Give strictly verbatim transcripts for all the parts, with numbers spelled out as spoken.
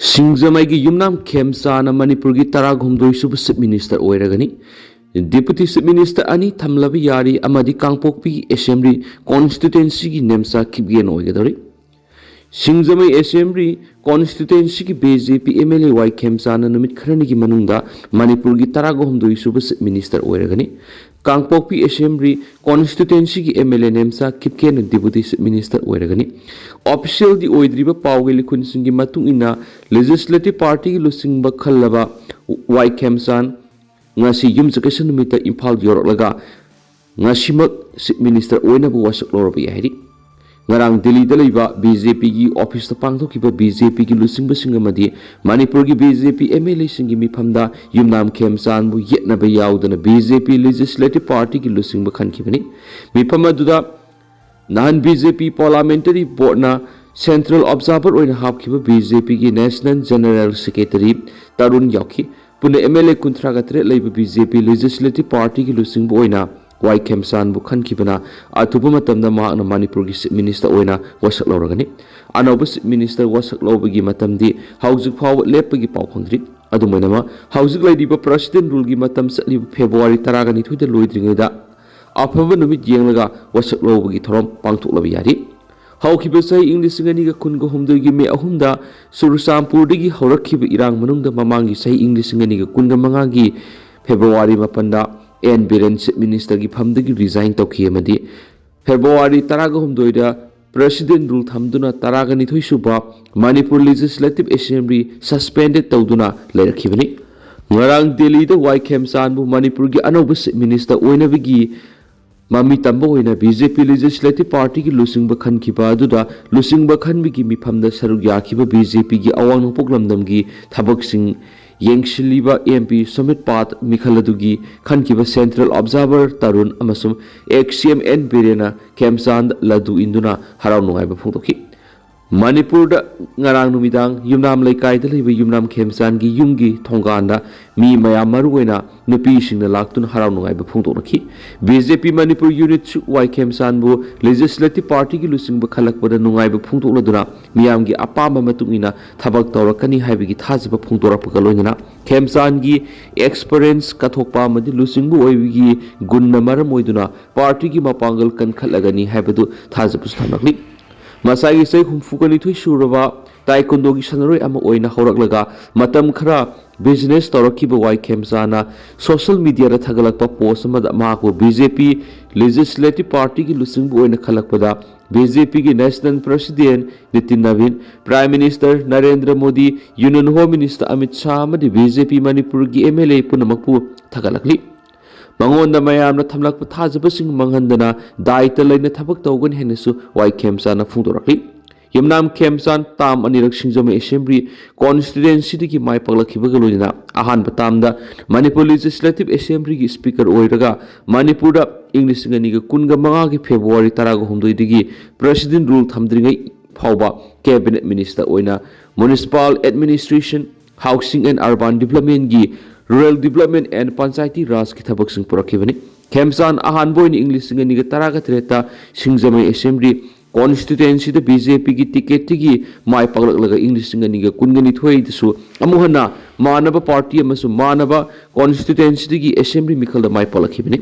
ꯁꯤꯡꯖꯃꯩꯒꯤ ꯌꯨꯝꯅꯥꯝ ꯈꯦꯝꯆꯥꯟꯅ ꯃꯅꯤꯄꯨꯔꯒꯤ ꯇꯔꯥꯍꯨꯝꯗꯣꯏ ꯁꯨꯕ Chief Minister ꯑꯣꯏꯔꯒꯅꯤ꯫ Deputy Chief Minister ꯑꯅꯤ ꯊꯝꯂꯕ ꯌꯥꯔꯤ ꯑꯃꯗꯤ ꯀꯥꯡꯄꯣꯛꯄꯤ Assembly Constituencyꯒꯤ ꯅꯦꯝꯆꯥ ꯀꯤꯞꯒꯦꯟ ꯑꯣꯏꯒꯗꯧꯔꯤ꯫ ꯁꯤꯡꯖꯃꯩ Assembly Constituencyꯒꯤ BJP MLA ꯋꯥꯏ ꯈꯦꯝꯆꯥꯟꯅ ꯅꯨꯃꯤꯠ ꯈꯔꯅꯤꯒꯤ ꯃꯅꯨꯡꯗ ꯃꯅꯤꯄꯨꯔꯒꯤ ꯇꯔꯥꯍꯨꯝꯗꯣꯏ ꯁꯨꯕ Chief Minister ꯑꯣꯏꯔꯒꯅꯤ꯫ ꯀꯥꯡꯄꯣꯛꯄꯤ Assembly Constituencyꯒꯤ MLA Nemcha ꯀꯤꯞꯒꯦꯟꯅ Deputy Chief Minister ꯑꯣꯏꯔꯒꯅꯤ꯫ Officialꯗꯤ ꯑꯣꯏꯗ꯭ꯔꯤꯕ ꯄꯥꯎꯒꯤ ꯂꯤꯈꯨꯟꯁꯤꯡꯒꯤ ꯃꯇꯨꯡ ꯏꯟꯅ Legislative Partyꯒꯤ ꯂꯨꯆꯤꯡꯕ ꯈꯜꯂꯕ ꯋꯥꯏ ꯈꯦꯝꯆꯥꯟ ꯉꯁꯤ ꯌꯨꯝꯁꯀꯩꯁ ꯅꯨꯃꯤꯠꯇ ꯏꯝꯐꯥꯜ ꯌꯧꯔꯛꯂꯒ ꯉꯁꯤꯃꯛ Chief Minister ꯑꯣꯏꯅꯕ ꯋꯥꯁꯛ ꯂꯧꯔꯕ ꯌꯥꯏ ꯍꯥꯏꯔꯤ꯫ ꯉꯔꯥꯡ ꯗꯤꯜꯂꯤꯗ ꯂꯩꯕ BJPꯒꯤ officeꯇ ꯄꯥꯡꯊꯣꯛꯈꯤꯕ BJPꯒꯤ ꯂꯨꯆꯤꯡꯕꯁꯤꯡ ꯑꯃꯗꯤ ꯃꯅꯤꯄꯨꯔꯒꯤ BJP MLAꯁꯤꯡꯒꯤ ꯃꯤꯐꯝꯗ ꯌꯨꯝꯅꯥꯝ ꯈꯦꯝꯆꯥꯟꯕꯨ ꯌꯦꯠꯅꯕ ꯌꯥꯎꯗꯅ BJP Legislative Partyꯒꯤ ꯂꯨꯆꯤꯡꯕ ꯈꯟꯈꯤꯕꯅꯤ꯫ ꯃꯤꯐꯝ ꯑꯗꯨꯗ ꯅꯍꯥꯟ BJP Parliamentary Boardꯅ Central Observer ꯑꯣꯏꯅ ꯍꯥꯞꯈꯤꯕ BJPꯒꯤ National General Secretary ꯇꯔꯨꯟ ꯌꯥꯎꯈꯤ꯫ ꯄꯨꯟꯅ MLA ꯀꯨꯟꯊ꯭ꯔꯥꯒ ꯇꯔꯦꯠ ꯂꯩꯕ BJP Legislative Partyꯒꯤ ꯂꯨꯆꯤꯡꯕ ꯑꯣꯏꯅ ꯋꯥꯏ ꯈꯦꯝꯆꯥꯟꯕꯨ ꯈꯟꯈꯤꯕꯅ ꯑꯊꯨꯕ ꯃꯇꯝꯗ ꯃꯍꯥꯛꯅ ꯃꯅꯤꯄꯨꯔꯒꯤ Chief Minister ꯑꯣꯏꯅ ꯋꯥꯁꯛ ꯂꯧꯔꯒꯅꯤ꯫ ꯑꯅꯧꯕ Chief Minister ꯋꯥꯁꯛ ꯂꯧꯕꯒꯤ ꯃꯇꯝꯗꯤ ꯍꯧꯖꯤꯛ ꯐꯥꯎꯕ ꯂꯦꯞꯄꯒꯤ ꯄꯥꯎ ꯐꯪꯗ꯭ꯔꯤ꯫ ꯑꯗꯨꯝ ꯑꯣꯏꯅꯃꯛ, ꯍꯧꯖꯤꯛ ꯂꯩꯔꯤꯕ President Ruleꯒꯤ ꯃꯇꯝ ꯆꯠꯂꯤꯕ February ꯇꯔꯥꯒ ꯅꯤꯊꯣꯏꯗ ꯂꯣꯏꯗ꯭ꯔꯤꯉꯩꯗ ꯑꯐꯕ ꯅꯨꯃꯤꯠ ꯌꯦꯡꯂꯒ ꯋꯥꯁꯛ ꯂꯧꯕꯒꯤ ꯊꯧꯔꯝ ꯄꯥꯡꯊꯣꯛꯂꯕ ꯌꯥꯔꯤ꯫ ꯍꯧꯈꯤꯕ ꯆꯍꯤ ꯏꯪ ꯂꯤꯁꯤꯡ ꯑꯅꯤꯒ ꯀꯨꯟꯒ ꯍꯨꯝꯗꯣꯏꯒꯤ May ꯑꯍꯨꯝꯗ ꯆꯨꯔꯆꯥꯟꯄꯨꯔꯗꯒꯤ ꯍꯧꯔꯛꯈꯤꯕ ꯏꯔꯥꯡ ꯃꯅꯨꯡꯗ ꯃꯃꯥꯡꯒꯤ ꯆꯍꯤ ꯏꯪ ꯂꯤꯁꯤꯡ ꯑꯅꯤꯒ ꯀꯨꯟꯒ ꯃꯉꯥꯒꯤ February ꯃꯥꯄꯟꯗ ꯑꯦꯟ ꯕꯤꯔꯦꯟ Chief Ministerꯒꯤ ꯐꯝꯗꯒꯤ resign ꯇꯧꯈꯤ ꯑꯃꯗꯤ February ꯇꯔꯥꯒ ꯍꯨꯝꯗꯣꯏꯗ President Rule ꯊꯝꯗꯨꯅ ꯇꯔꯥꯒ ꯅꯤꯊꯣꯏ ꯁꯨꯕ ꯃꯅꯤꯄꯨꯔ Legislative Assembly suspended ꯇꯧꯗꯨꯅ ꯂꯩꯔꯛꯈꯤꯕꯅꯤ꯫ ꯉꯔꯥꯡ ꯗꯦꯜꯂꯤꯗ ꯋꯥꯏ ꯈꯦꯝꯆꯥꯟꯕꯨ ꯃꯅꯤꯄꯨꯔꯒꯤ ꯑꯅꯧꯕ Chief Minister ꯑꯣꯏꯅꯕꯒꯤ ꯃꯃꯤ ꯇꯝꯕ ꯑꯣꯏꯅ BJP Legislative Partyꯒꯤ ꯂꯨꯆꯤꯡꯕ ꯈꯟꯈꯤꯕ ꯑꯗꯨꯗ ꯂꯨꯆꯤꯡꯕ ꯈꯟꯕꯒꯤ ꯃꯤꯐꯝꯗ ꯁꯔꯨꯛ ꯌꯥꯈꯤꯕ BJPꯒꯤ ꯑꯋꯥꯡ ꯅꯣꯡꯄꯣꯛ ꯂꯝꯗꯝꯒꯤ ꯊꯕꯛꯁꯤꯡ ꯌꯦꯡꯁꯤꯜꯂꯤꯕ MP ꯁꯨꯃꯤꯠ ꯄꯥꯠ ꯃꯤꯈꯜ ꯑꯗꯨꯒꯤ ꯈꯟꯈꯤꯕ Central Observer ꯇꯔꯨꯟ ꯑꯃꯁꯨꯡ ex-CM ꯑꯦꯟ ꯕꯤꯔꯦꯟꯅ ꯈꯦꯝꯆꯥꯟ ꯂꯗꯨ ꯏꯟꯗꯨꯅ ꯍꯔꯥꯎ ꯅꯨꯡꯉꯥꯏꯕ ꯐꯣꯡꯗꯣꯛꯈꯤ꯫ ꯃꯅꯤꯄꯨꯔꯗ ꯉꯔꯥꯡ ꯅꯨꯃꯤꯗꯥꯡ ꯌꯨꯝꯅꯥꯝ ꯂꯩꯀꯥꯏꯗ ꯂꯩꯕ ꯌꯨꯝꯅꯥꯝ ꯈꯦꯝꯆꯥꯟꯒꯤ ꯌꯨꯝꯒꯤ ꯊꯣꯡꯒꯥꯟꯗ ꯃꯤ ꯃꯌꯥꯝ, ꯃꯔꯨꯑꯣꯏꯅ ꯅꯨꯄꯤꯁꯤꯡꯅ ꯂꯥꯛꯇꯨꯅ ꯍꯔꯥꯎ ꯅꯨꯡꯉꯥꯏꯕ ꯐꯣꯡꯗꯣꯛꯅꯈꯤ꯫ ꯕꯤ ꯖꯦ ꯄꯤ ꯃꯅꯤꯄꯨꯔ ꯌꯨꯅꯤꯠꯁꯨ ꯋꯥꯏ ꯈꯦꯝꯆꯥꯟꯕꯨ ꯂꯦꯖꯤꯁꯂꯦꯇꯤꯚ ꯄꯥꯔꯇꯤꯒꯤ ꯂꯨꯆꯤꯡꯕ ꯈꯜꯂꯛꯄꯗ ꯅꯨꯡꯉꯥꯏꯕ ꯐꯣꯡꯗꯣꯛꯂꯗꯨꯅ ꯃꯤꯌꯥꯝꯒꯤ ꯑꯄꯥꯝꯕ ꯃꯇꯨꯡ ꯏꯟꯅ ꯊꯕꯛ ꯇꯧꯔꯛꯀꯅꯤ ꯍꯥꯏꯕꯒꯤ ꯊꯥꯖꯕ ꯐꯣꯡꯗꯣꯔꯛꯄꯒ ꯂꯣꯏꯅꯅ ꯈꯦꯝꯆꯥꯟꯒꯤ ꯑꯦꯛꯁꯄꯔꯤꯌꯦꯟꯁ ꯀꯠꯊꯣꯛꯄ ꯑꯃꯗꯤ ꯂꯨꯆꯤꯡꯕ ꯑꯣꯏꯕꯒꯤ ꯒꯨꯟꯅ ꯃꯔꯝ ꯑꯣꯏꯗꯨꯅ ꯄꯥꯔꯇꯤꯒꯤ ꯃꯄꯥꯡꯒꯜ ꯀꯟꯈꯠꯂꯒꯅꯤ ꯍꯥꯏꯕꯗꯨ ꯊꯥꯖꯕꯁꯨ ꯊꯝꯂꯛꯂꯤ꯫ ꯃꯁꯥꯒꯤ ꯆꯍꯤ ꯍꯨꯝꯐꯨꯒ ꯅꯤꯊꯣꯏ ꯁꯨꯔꯕ ꯇꯥꯏꯀꯨꯟꯗꯣꯒꯤ ꯁꯥꯟꯅꯔꯣꯏ ꯑꯃ ꯑꯣꯏꯅ ꯍꯧꯔꯛꯂꯒ ꯃꯇꯝ ꯈꯔ ꯕꯤꯖꯤꯅꯦꯁ ꯇꯧꯔꯛꯈꯤꯕ ꯋꯥꯏ ꯈꯦꯝꯆꯥꯅ ꯁꯣꯁꯤꯌꯦꯜ ꯃꯤꯗꯤꯌꯥꯗ ꯊꯥꯒꯠꯂꯛꯄ ꯄꯣꯁ ꯑꯃꯗ ꯃꯍꯥꯛꯄꯨ ꯕꯤ ꯖꯦ ꯄꯤ ꯂꯦꯖꯤꯁꯂꯦꯇꯤꯚ ꯄꯥꯔꯇꯤꯒꯤ ꯂꯨꯆꯤꯡꯕ ꯑꯣꯏꯅ ꯈꯜꯂꯛꯄꯗ ꯕꯤ ꯖꯦ ꯄꯤꯒꯤ national president Nitin Nabin, prime minister Narendra Modi, union home minister Amit Shah ꯑꯃꯗꯤ ꯕꯤ ꯖꯦ ꯄꯤ ꯃꯅꯤꯄꯨꯔꯒꯤ ꯑꯦꯝ ꯑꯦꯜ ꯑꯦ ꯄꯨꯝꯅꯃꯛꯄꯨ ꯊꯥꯒꯠꯂꯛꯂꯤ꯫ ꯃꯉꯣꯟꯗ ꯃꯌꯥꯝꯅ ꯊꯝꯂꯛꯄ ꯊꯥꯖꯕꯁꯤꯡ ꯃꯥꯡꯍꯟꯗꯅ ꯗꯥꯏꯇ ꯂꯩꯅ ꯊꯕꯛ ꯇꯧꯒꯅꯤ ꯍꯥꯏꯅꯁꯨ ꯋꯥꯏ ꯈꯦꯝꯆꯥꯅ ꯐꯣꯡꯗꯣꯔꯛꯂꯤ꯫ ꯌꯨꯝꯅꯥꯝ ꯈꯦꯝꯆꯥꯟ ꯇꯥꯝ ꯑꯅꯤꯔꯛ ꯁꯤꯡꯖꯃꯩ ꯑꯦꯁꯦꯝꯕ꯭ꯂꯤ ꯀꯣꯟꯁꯇꯤꯇ꯭ꯋꯦꯟꯁꯤꯗꯒꯤ ꯃꯥꯏ ꯄꯥꯛꯂꯛꯈꯤꯕꯒ ꯂꯣꯏꯅꯅ ꯑꯍꯥꯟꯕ ꯇꯥꯝꯗ ꯃꯅꯤꯄꯨꯔ ꯂꯦꯖꯤꯁꯂꯦꯇꯤꯚ ꯑꯦꯁꯦꯝꯕ꯭ꯂꯤꯒꯤ ꯁ꯭ꯄꯤꯀꯔ ꯑꯣꯏꯔꯒ ꯃꯅꯤꯄꯨꯔꯗ ꯏꯪ ꯂꯤꯁꯤꯡ ꯑꯅꯤꯒ ꯀꯨꯟꯒ ꯃꯉꯥꯒꯤ ꯐꯦꯕ꯭ꯔꯨꯋꯥꯔꯤ ꯇꯔꯥꯒ ꯍꯨꯝꯗꯣꯏꯗꯒꯤ ꯄ꯭ꯔꯁꯤꯗꯦꯟ ꯔꯨꯜ ꯊꯝꯗ꯭ꯔꯤꯉꯩ ꯐꯥꯎꯕ ꯀꯦꯕꯤꯅꯦꯠ ꯃꯤꯅꯤꯁꯇꯔ ꯑꯣꯏꯅ municipal administration, housing and urban ꯗꯤꯕ꯭ꯂꯞꯃꯦꯟꯒꯤ, ꯔꯨꯔꯦꯜ ꯗꯤꯕ꯭ꯂꯞꯃꯦꯟ ꯑꯦꯟ ꯄꯟꯆꯥꯌꯇꯤ ꯔꯥꯖꯀꯤ ꯊꯕꯛꯁꯤꯡ ꯄꯨꯔꯛꯈꯤꯕꯅꯤ꯫ ꯈꯦꯝꯆꯥꯟ ꯑꯍꯥꯟꯕ ꯑꯣꯏꯅ ꯏꯪ ꯂꯤꯁꯤꯡ ꯑꯅꯤꯒ ꯇꯔꯥꯒ ꯇꯔꯦꯠꯇ ꯁꯤꯡꯖꯃꯩ ꯑꯦꯁꯦꯝꯕ꯭ꯂꯤ ꯀꯣꯟꯁꯇꯤꯇ꯭ꯋꯦꯟꯁꯤꯗ ꯕꯤ ꯖꯦ ꯄꯤꯒꯤ ꯇꯤꯀꯦꯠꯇꯒꯤ ꯃꯥꯏ ꯄꯥꯛꯂꯛꯂꯒ ꯏꯪ ꯂꯤꯁꯤꯡ ꯑꯅꯤꯒ ꯀꯨꯟꯒ ꯅꯤꯊꯣꯏꯗꯁꯨ ꯑꯃꯨꯛ ꯍꯟꯅ ꯃꯥꯟꯅꯕ ꯄꯥꯔꯇꯤ ꯑꯃꯁꯨꯡ ꯃꯥꯟꯅꯕ ꯀꯣꯟꯁꯇꯤꯇ꯭ꯋꯦꯟꯁꯤꯗꯒꯤ ꯑꯦꯁꯦꯝꯕ꯭ꯂꯤ ꯃꯤꯈꯜꯗ ꯃꯥꯏ ꯄꯥꯛꯂꯛꯈꯤꯕꯅꯤ꯫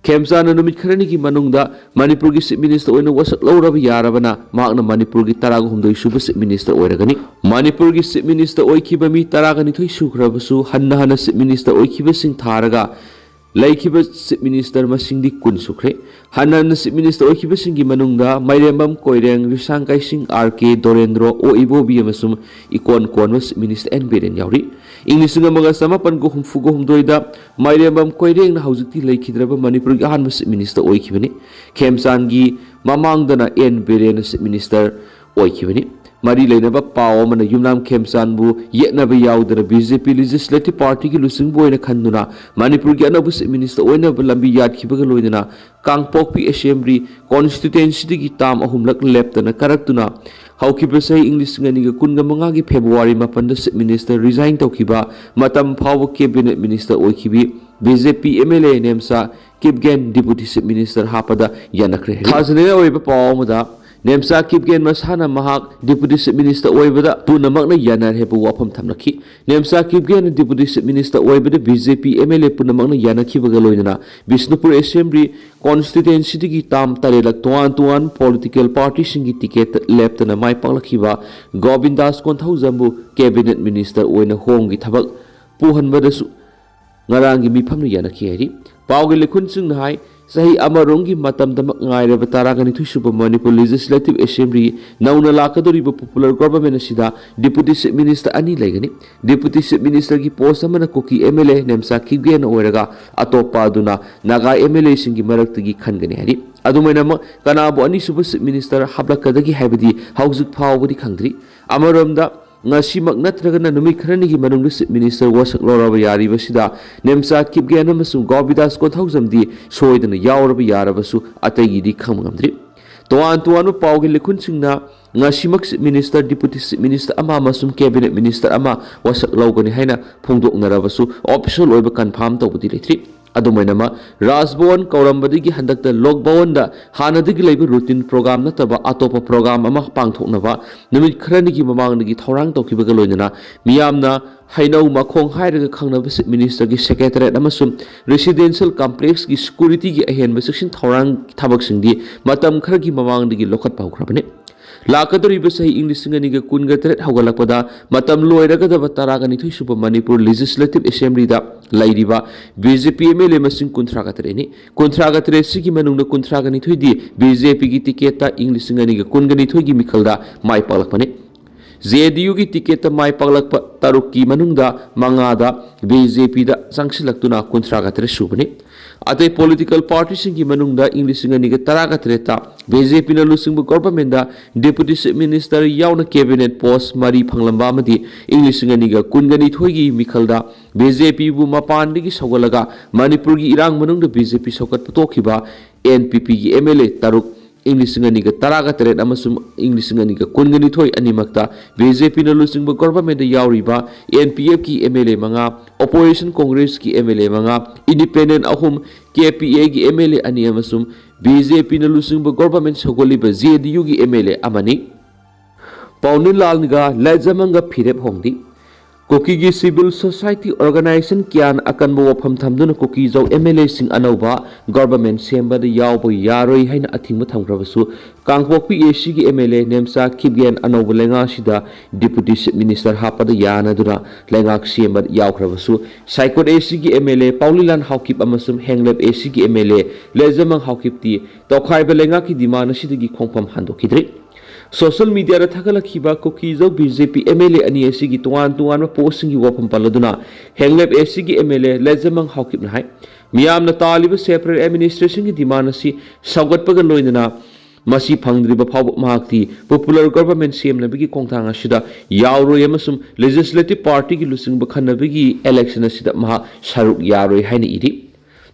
ꯈꯦꯝꯆꯥꯟꯅ ꯅꯨꯃꯤꯠ ꯈꯔꯅꯤꯒꯤ ꯃꯅꯨꯡꯗ ꯃꯅꯤꯄꯨꯔꯒꯤ ꯆꯤꯐ ꯃꯤꯅꯤꯁꯇꯔ ꯑꯣꯏꯅ ꯋꯥꯁꯛ ꯂꯧꯔꯕ ꯌꯥꯔꯕꯅ ꯃꯍꯥꯛꯅ ꯃꯅꯤꯄꯨꯔꯒꯤ ꯇꯔꯥꯒ ꯍꯨꯝꯗꯣꯏ ꯁꯨꯕ ꯆꯤꯐ ꯃꯤꯅꯤꯁꯇꯔ ꯑꯣꯏꯔꯒꯅꯤ꯫ ꯃꯅꯤꯄꯨꯔꯒꯤ ꯆꯤꯐ ꯃꯤꯅꯤꯁꯇꯔ ꯑꯣꯏꯈꯤꯕ ꯃꯤ ꯇꯔꯥꯒ ꯅꯤꯊꯣꯏ ꯁꯨꯈ꯭ꯔꯕꯁꯨ ꯍꯟꯅ ꯍꯟꯅ ꯆꯤꯐ ꯃꯤꯅꯤꯁꯇꯔ ꯑꯣꯏꯈꯤꯕꯁꯤꯡ ꯊꯥꯔꯒ ꯂꯩꯈꯤꯕ ꯆꯤꯐ ꯃꯤꯅꯤꯁꯇꯔ ꯃꯁꯤꯡꯗꯤ ꯀꯨꯟ ꯁꯨꯈ꯭ꯔꯦ꯫ ꯍꯟꯅ ꯍꯟꯅ ꯆꯤꯐ ꯃꯤꯅꯤꯁꯇꯔ ꯑꯣꯏꯈꯤꯕꯁꯤꯡꯒꯤ ꯃꯅꯨꯡꯗ ꯃꯥꯏꯔꯦꯝꯕꯝ ꯀꯣꯏꯔꯦꯡ, ꯔꯤꯁꯥꯡ ꯀꯥꯏꯁꯤꯡ ꯑꯥꯔ ꯀꯦ, ꯗꯣꯔꯦꯟꯗ꯭ꯔꯣ, ꯑꯣ ꯏꯕꯣꯕꯤ ꯑꯃꯁꯨꯡ ꯏꯀꯣꯟ ꯀꯣꯟꯕ ꯆꯤꯐ ꯃꯤꯅꯤꯁꯇꯔ ꯑꯦꯟ ꯕꯤꯔꯦꯟ ꯌꯥꯎꯔꯤ꯫ ꯏꯪ ꯂꯤꯁꯤꯡ ꯑꯃꯒ ꯆꯃꯥꯄꯟꯒ ꯍꯨꯝꯐꯨꯒ ꯍꯨꯝꯗꯣꯏꯗ ꯃꯥꯏꯔꯦꯝꯕꯝ ꯀꯣꯏꯔꯦꯡꯅ ꯍꯧꯖꯤꯛꯇꯤ ꯂꯩꯈꯤꯗ꯭ꯔꯕ ꯃꯅꯤꯄꯨꯔꯒꯤ ꯑꯍꯥꯟꯕ ꯆꯤꯐ ꯃꯤꯅꯤꯁꯇꯔ ꯑꯣꯏꯈꯤꯕꯅꯤ꯫ ꯈꯦꯝꯆꯥꯟꯒꯤ ꯃꯃꯥꯡꯗꯅ ꯑꯦꯟ ꯕꯤꯔꯦꯟꯅ ꯆꯤꯐ ꯃꯤꯅꯤꯁꯇꯔ ꯑꯣꯏꯈꯤꯕꯅꯤ꯫ ꯃꯔꯤ ꯂꯩꯅꯕ ꯄꯥꯎ ꯑꯃꯅ ꯌꯨꯝꯅꯥꯝ ꯈꯦꯝꯆꯥꯟꯕꯨ ꯌꯦꯠꯅꯕ ꯌꯥꯎꯗꯅ ꯕꯤ ꯖꯦ ꯄꯤ ꯂꯦꯖꯤꯁꯂꯦꯇꯤꯚ ꯄꯥꯔꯇꯤꯒꯤ ꯂꯨꯆꯤꯡꯕ ꯑꯣꯏꯅ ꯈꯟꯗꯨꯅ ꯃꯅꯤꯄꯨꯔꯒꯤ ꯑꯅꯧꯕ ꯆꯤꯐ ꯃꯤꯅꯤꯁꯇꯔ ꯑꯣꯏꯅꯕ ꯂꯝꯕꯤ ꯌꯥꯠꯈꯤꯕꯒ ꯂꯣꯏꯅꯅ ꯀꯥꯡꯄꯣꯛꯄꯤ ꯑꯦꯁꯦꯝꯕ꯭ꯂꯤ ꯀꯣꯟꯁꯇꯤꯇ꯭ꯋꯦꯟꯁꯤꯗꯒꯤ ꯇꯥꯝ ꯑꯍꯨꯝꯂꯛ ꯂꯦꯞꯇꯅ ꯀꯥꯔꯛꯇꯨꯅ ꯍꯧꯈꯤꯕ ꯆꯍꯤ ꯏꯪ ꯂꯤꯁꯤꯡ ꯑꯅꯤꯒ ꯀꯨꯟꯒ ꯃꯉꯥꯒꯤ ꯐꯦꯕ꯭ꯔꯨꯋꯥꯔꯤ ꯃꯥꯄꯟꯗ Chief Minister resign ꯇꯧꯈꯤꯕ, ꯃꯇꯝ ꯐꯥꯎꯕ Cabinet Minister ꯑꯣꯏꯈꯤꯕꯤ B J P M L A Nemcha Kipgen Deputy Chief Minister ꯍꯥꯞꯄꯗ ꯌꯥꯅꯈ꯭ꯔꯦ꯫ ꯊꯥꯖꯅꯤꯡꯉꯥꯏ ꯑꯣꯏꯕ ꯄꯥꯎ ꯑꯃꯗ, ꯅꯦꯝꯆꯥ ꯀꯤꯞꯒꯦꯟ ꯃꯁꯥꯅ ꯃꯍꯥꯛ Deputy Chief Minister ꯑꯣꯏꯕꯗ ꯄꯨꯝꯅꯃꯛꯅ ꯌꯥꯅꯔꯦ ꯍꯥꯏꯕ ꯋꯥꯐꯝ ꯊꯝꯂꯛꯈꯤ꯫ Nemcha Kipgen Deputy Chief Minister ꯑꯣꯏꯕꯗ B J P M L A ꯄꯨꯝꯅꯃꯛꯅ ꯌꯥꯅꯈꯤꯕꯒ ꯂꯣꯏꯅꯅ ꯕꯤꯁꯅꯨꯄꯨꯔ Assembly constituencyꯗꯒꯤ term ꯇꯔꯦꯠꯂꯛ ꯇꯣꯉꯥꯟ ꯇꯣꯉꯥꯟꯕ political partyꯁꯤꯡꯒꯤ ticketꯇ ꯂꯦꯞꯇꯅ ꯃꯥꯏ ꯄꯥꯛꯂꯛꯈꯤꯕ ꯒꯣꯕꯤꯟꯗꯥꯁ ꯀꯣꯟꯊꯧꯖꯝꯕꯨ Cabinet Minister ꯑꯣꯏꯅ ꯍꯣꯝꯒꯤ ꯊꯕꯛ ꯄꯨꯍꯟꯕꯗꯁꯨ ꯉꯔꯥꯡꯒꯤ ꯃꯤꯐꯝꯅ ꯌꯥꯅꯈꯤ ꯍꯥꯏꯔꯤ꯫ ꯄꯥꯎꯒꯤ ꯂꯤꯈꯨꯟꯁꯤꯡꯅ ꯍꯥꯏ, ꯆꯍꯤ ꯑꯃꯔꯣꯝꯒꯤ ꯃꯇꯝꯗꯃꯛ ꯉꯥꯏꯔꯕ ꯇꯔꯥꯒ ꯅꯤꯊꯣꯏ ꯁꯨꯕ ꯃꯅꯤꯄꯨꯔ Legislative Assembly ꯅꯧꯅ ꯂꯥꯛꯀꯗꯧꯔꯤꯕ popular government ꯑꯁꯤꯗ Deputy Chief Minister ꯑꯅꯤ ꯂꯩꯒꯅꯤ꯫ Deputy Chief Ministerꯒꯤ post ꯑꯃꯅ ꯀꯨꯀꯤ M L A Nemcha Kipgen ꯑꯣꯏꯔꯒ, ꯑꯇꯣꯞꯄ ꯑꯗꯨꯅ ꯅꯥꯒꯥ M L Aꯁꯤꯡꯒꯤ ꯃꯔꯛꯇꯒꯤ ꯈꯟꯒꯅꯤ ꯍꯥꯏꯔꯤ꯫ ꯑꯗꯨꯃꯥꯏꯅꯃꯛ ꯀꯅꯥꯕꯨ ꯑꯅꯤꯁꯨꯕ Chief Minister ꯍꯥꯞꯂꯛꯀꯗꯒꯦ ꯍꯥꯏꯕꯗꯤ ꯍꯧꯖꯤꯛ ꯐꯥꯎꯕꯗꯤ ꯈꯪꯗ꯭ꯔꯤ꯫ ꯑꯃꯔꯣꯝꯗ, ꯉꯁꯤꯃꯛ ꯅꯠꯇ꯭ꯔꯒꯅ ꯅꯨꯃꯤꯠ ꯈꯔꯅꯤꯒꯤ ꯃꯅꯨꯡꯗ Chief Minister ꯋꯥꯁꯛ ꯂꯧꯔꯕ ꯌꯥꯔꯤꯕꯁꯤꯗ ꯅꯦꯝꯆꯥ ꯀꯤꯞꯒꯦꯟ ꯑꯃꯁꯨꯡ ꯒꯣꯕꯤꯗꯥꯁ ꯀꯣꯟꯊꯧꯖꯝꯗꯤ ꯁꯣꯏꯗꯅ ꯌꯥꯎꯔꯕ ꯌꯥꯔꯕꯁꯨ, ꯑꯇꯩꯒꯤꯗꯤ ꯈꯪꯕ ꯉꯝꯗ꯭ꯔꯤ꯫ ꯇꯣꯉꯥꯟ ꯇꯣꯉꯥꯟꯕ ꯄꯥꯎꯒꯤ ꯂꯤꯈꯨꯟꯁꯤꯡꯅ ꯉꯁꯤꯃꯛ Chief Minister, Deputy Chief Minister ꯑꯃ ꯑꯃꯁꯨꯡ Cabinet Minister ꯑꯃ ꯋꯥꯁꯛ ꯂꯧꯒꯅꯤ ꯍꯥꯏꯅ ꯐꯣꯡꯗꯣꯛꯅꯔꯕꯁꯨ, official ꯑꯣꯏꯕ confirm ꯇꯧꯕꯗꯤ ꯂꯩꯇ꯭ꯔꯤ꯫ ꯑꯗꯨꯃꯥꯏꯅꯃꯛ, ꯔꯥꯖ ꯚꯋꯟ ꯀꯧꯔꯝꯕꯗꯒꯤ ꯍꯟꯗꯛꯇ ꯂꯣꯛ ꯚꯋꯟꯗ ꯍꯥꯟꯅꯗꯒꯤ ꯂꯩꯕ routine program ꯅꯠꯇꯕ ꯑꯇꯣꯞꯄ program ꯑꯃ ꯄꯥꯡꯊꯣꯛꯅꯕ ꯅꯨꯃꯤꯠ ꯈꯔꯅꯤꯒꯤ ꯃꯃꯥꯡꯗꯒꯤ ꯊꯧꯔꯥꯡ ꯇꯧꯈꯤꯕꯒ ꯂꯣꯏꯅꯅ, ꯃꯤꯌꯥꯝꯅ ꯍꯩꯅꯧ ꯃꯈꯣꯡ ꯍꯥꯏꯔꯒ ꯈꯪꯅꯕ Chief Ministerꯒꯤ Secretariat ꯑꯃꯁꯨꯡ Residential Complexꯀꯤ securityꯒꯤ ꯑꯍꯦꯟꯕ ꯆꯦꯛꯁꯤꯟ ꯊꯧꯔꯥꯡ ꯊꯕꯛꯁꯤꯡꯗꯤ ꯃꯇꯝ ꯈꯔꯒꯤ ꯃꯃꯥꯡꯗꯒꯤ ꯂꯧꯈꯠꯄ ꯍꯧꯈ꯭ꯔꯕꯅꯤ꯫ ꯂꯥꯛꯀꯗꯧꯔꯤꯕ ꯆꯍꯤ ꯏꯪ ꯂꯤꯁꯤꯡ ꯑꯅꯤꯒ ꯀꯨꯟꯒ ꯇꯔꯦꯠ ꯍꯧꯒꯠꯂꯛꯄꯗ ꯃꯇꯝ ꯂꯣꯏꯔꯒꯗꯕ ꯇꯔꯥꯒ ꯅꯤꯊꯣꯏ ꯁꯨꯕ ꯃꯅꯤꯄꯨꯔ Legislative Assemblyꯗ ꯂꯩꯔꯤꯕ B J P M L A ꯃꯁꯤꯡ ꯀꯨꯟꯊ꯭ꯔꯥꯒ ꯇꯔꯦꯠꯅꯤ꯫ ꯀꯨꯟꯊ꯭ꯔꯥꯒ ꯇꯔꯦꯠꯁꯤꯒꯤ ꯃꯅꯨꯡꯗ ꯀꯨꯟꯊ꯭ꯔꯥꯒ ꯅꯤꯊꯣꯏꯗꯤ B J Pꯒꯤ ticketꯇ ꯏꯪ ꯂꯤꯁꯤꯡ ꯑꯅꯤꯒ ꯀꯨꯟꯒ ꯅꯤꯊꯣꯏꯒꯤ ꯃꯤꯈꯜꯗ ꯃꯥꯏ ꯄꯥꯛꯂꯛꯄꯅꯤ꯫ J D Uꯒꯤ ticketꯇ ꯃꯥꯏ ꯄꯥꯛꯂꯛꯄ ꯇꯔꯨꯛꯀꯤ ꯃꯅꯨꯡꯗ ꯃꯉꯥꯗ B J Pꯗ ꯆꯪꯁꯤꯜꯂꯛꯇꯨꯅ ꯀꯨꯟꯊ꯭ꯔꯥꯒ ꯇꯔꯦꯠ ꯁꯨꯕꯅꯤ꯫ ꯑꯇꯩ political partyꯁꯤꯡꯒꯤ ꯃꯅꯨꯡꯗ ꯏꯪ ꯂꯤꯁꯤꯡ ꯑꯅꯤꯒ ꯇꯔꯥꯒ ꯇꯔꯦꯠꯇ B J Pꯅ ꯂꯨꯆꯤꯡꯕ governmentꯗ Deputy Chief Minister ꯌꯥꯎꯅ cabinet post ꯃꯔꯤ ꯐꯪꯂꯝꯕ ꯑꯃꯗꯤ ꯏꯪ ꯂꯤꯁꯤꯡ ꯑꯅꯤꯒ ꯀꯨꯟꯒ ꯅꯤꯊꯣꯏꯒꯤ ꯃꯤꯈꯜꯗ B J Pꯕꯨ ꯃꯄꯥꯟꯗꯒꯤ ꯁꯧꯒꯠꯂꯒ ꯃꯅꯤꯄꯨꯔꯒꯤ ꯏꯔꯥꯡ ꯃꯅꯨꯡꯗ B J P ꯁꯧꯒꯠꯄ ꯇꯣꯛꯈꯤꯕ N P Pꯒꯤ M L A ꯇꯔꯨꯛ ꯏꯪ ꯂꯤꯁꯤꯡ ꯑꯅꯤꯒ ꯇꯔꯥꯒ ꯇꯔꯦꯠ ꯑꯃꯁꯨꯡ ꯏꯪ ꯂꯤꯁꯤꯡ ꯑꯅꯤꯒ ꯀꯨꯟꯒ ꯅꯤꯊꯣꯏ ꯑꯅꯤꯃꯛꯇ ꯕꯤ ꯖꯦ ꯄꯤꯅ ꯂꯨꯆꯤꯡꯕ ꯒꯣꯚꯔꯟꯃꯦꯟꯗ ꯌꯥꯎꯔꯤꯕ ꯑꯦꯟ ꯄꯤ ꯑꯦꯐꯀꯤ ꯑꯦꯝ ꯑꯦꯜ ꯑꯦ ꯃꯉꯥ, ꯑꯣꯄꯣꯖꯤꯁꯟ ꯀꯣꯡꯒ꯭ꯔꯦꯁꯀꯤ ꯑꯦꯝ ꯑꯦꯜ ꯑꯦ ꯃꯉꯥ, ꯏꯟꯗꯤꯄꯦꯟꯗꯦꯟ ꯑꯍꯨꯝ, ꯀꯦ ꯄꯤ ꯑꯦꯒꯤ ꯑꯦꯝ ꯑꯦꯜ ꯑꯦ ꯑꯅꯤ ꯑꯃꯁꯨꯡ ꯕꯤ ꯖꯦ ꯄꯤꯅ ꯂꯨꯆꯤꯡꯕ ꯒꯣꯚꯔꯟꯃꯦꯟ ꯁꯧꯒꯠꯂꯤꯕ ꯖꯦ ꯗꯤ ꯌꯨꯒꯤ ꯑꯦꯝ ꯑꯦꯜ ꯑꯦ ꯑꯃꯅꯤ꯫ ꯄꯥꯎꯅꯤꯂꯥꯜꯒ ꯂꯥꯏꯖꯃꯪꯒ ꯐꯤꯔꯦꯞ ꯍꯣꯡꯗꯤ꯫ ꯀꯨꯀꯤꯒꯤ ꯁꯤꯚꯤꯜ ꯁꯣꯁꯥꯏꯇꯤ ꯑꯣꯔꯒꯅꯥꯏꯖꯦꯁꯟ ꯀꯌꯥꯅ ꯑꯀꯟꯕ ꯋꯥꯐꯝ ꯊꯝꯗꯨꯅ ꯀꯨꯀꯤꯖꯧ ꯑꯦꯝ ꯑꯦꯜ ꯑꯦꯁꯤꯡ ꯑꯅꯧꯕ ꯒꯣꯚꯔꯟꯃꯦꯟ ꯁꯦꯝꯕꯗ ꯌꯥꯎꯕ ꯌꯥꯔꯣꯏ ꯍꯥꯏꯅ ꯑꯊꯤꯡꯕ ꯊꯝꯈ꯭ꯔꯕꯁꯨ, ꯀꯥꯡꯄꯣꯛꯄꯤ ꯑꯦ ꯁꯤꯒꯤ ꯑꯦꯝ ꯑꯦꯜ ꯑꯦ ꯅꯦꯝꯆꯥ ꯈꯤꯞꯒꯦꯟ ꯑꯅꯧꯕ ꯂꯩꯉꯥꯛꯁꯤꯗ ꯗꯤꯄꯨꯇꯤ ꯆꯤꯐ ꯃꯤꯅꯤꯁꯇꯔ ꯍꯥꯞꯄꯗ ꯌꯥꯅꯗꯨꯅ ꯂꯩꯉꯥꯛ ꯁꯦꯝꯕ ꯌꯥꯎꯈ꯭ꯔꯕꯁꯨ, ꯁꯥꯏꯀꯣꯠ ꯑꯦ ꯁꯤꯒꯤ ꯑꯦꯝ ꯑꯦꯜ ꯑꯦ ꯄꯥꯎꯂꯤꯂꯥꯟ ꯍꯥꯎꯀꯤꯞ ꯑꯃꯁꯨꯡ ꯍꯦꯡꯂꯦꯞ ꯑꯦ ꯁꯤꯒꯤ ꯑꯦꯝ ꯑꯦꯜ ꯑꯦ ꯂꯦꯖꯃꯪ ꯍꯥꯎꯀꯤꯞꯇꯤ ꯇꯣꯈꯥꯏꯕ ꯂꯩꯉꯥꯛꯀꯤ ꯗꯤꯃꯥꯟ ꯑꯁꯤꯗꯒꯤ ꯈꯣꯡꯐꯝ ꯍꯟꯗꯣꯛꯈꯤꯗ꯭ꯔꯤ꯫ Social ꯃꯤꯗꯤꯌꯥꯗ ꯊꯥꯒꯠꯂꯛꯈꯤꯕ ꯀꯨꯀꯤꯖꯧ B J P M L ꯑꯦ ꯑꯅꯤ ꯑꯁꯤꯒꯤ ꯇꯣꯉꯥꯟ ꯇꯣꯉꯥꯟꯕ ꯄꯣꯁꯁꯤꯡꯒꯤ ꯋꯥꯐꯝ ꯄꯜꯂꯗꯨꯅ ꯍꯦꯡꯂꯦꯞ ꯑꯦ ꯁꯤꯒꯤ ꯑꯦꯝ ꯑꯦꯜ ꯑꯦ ꯂꯦꯖꯃꯪ ꯍꯥꯎꯀꯤꯞꯅ ꯍꯥꯏ, ꯃꯤꯌꯥꯝꯅ ꯇꯥꯜꯂꯤꯕ ꯁꯦꯄꯔꯦꯠ ꯑꯦꯗꯃꯤꯅꯤꯁꯇ꯭ꯔꯦꯁꯟꯒꯤ ꯗꯤꯃꯥꯟ ꯑꯁꯤ ꯁꯧꯒꯠꯄꯒ ꯂꯣꯏꯅꯅ ꯃꯁꯤ ꯐꯪꯗ꯭ꯔꯤꯕ ꯐꯥꯎꯕ ꯃꯍꯥꯛꯇꯤ ꯄꯣꯄꯨꯂꯔ ꯒꯣꯚꯔꯟꯃꯦꯟ ꯁꯦꯝꯅꯕꯒꯤ ꯈꯣꯡꯊꯥꯡ ꯑꯁꯤꯗ ꯌꯥꯎꯔꯣꯏ ꯑꯃꯁꯨꯡ ꯂꯦꯖꯤꯁꯂꯦꯇꯤꯚ ꯄꯥꯔꯇꯤꯒꯤ ꯂꯨꯆꯤꯡꯕ ꯈꯟꯅꯕꯒꯤ ꯏꯂꯦꯛꯁꯟ ꯑꯁꯤꯗ ꯃꯍꯥꯛ ꯁꯔꯨꯛ ꯌꯥꯔꯣꯏ ꯍꯥꯏꯅ ꯏꯔꯤ꯫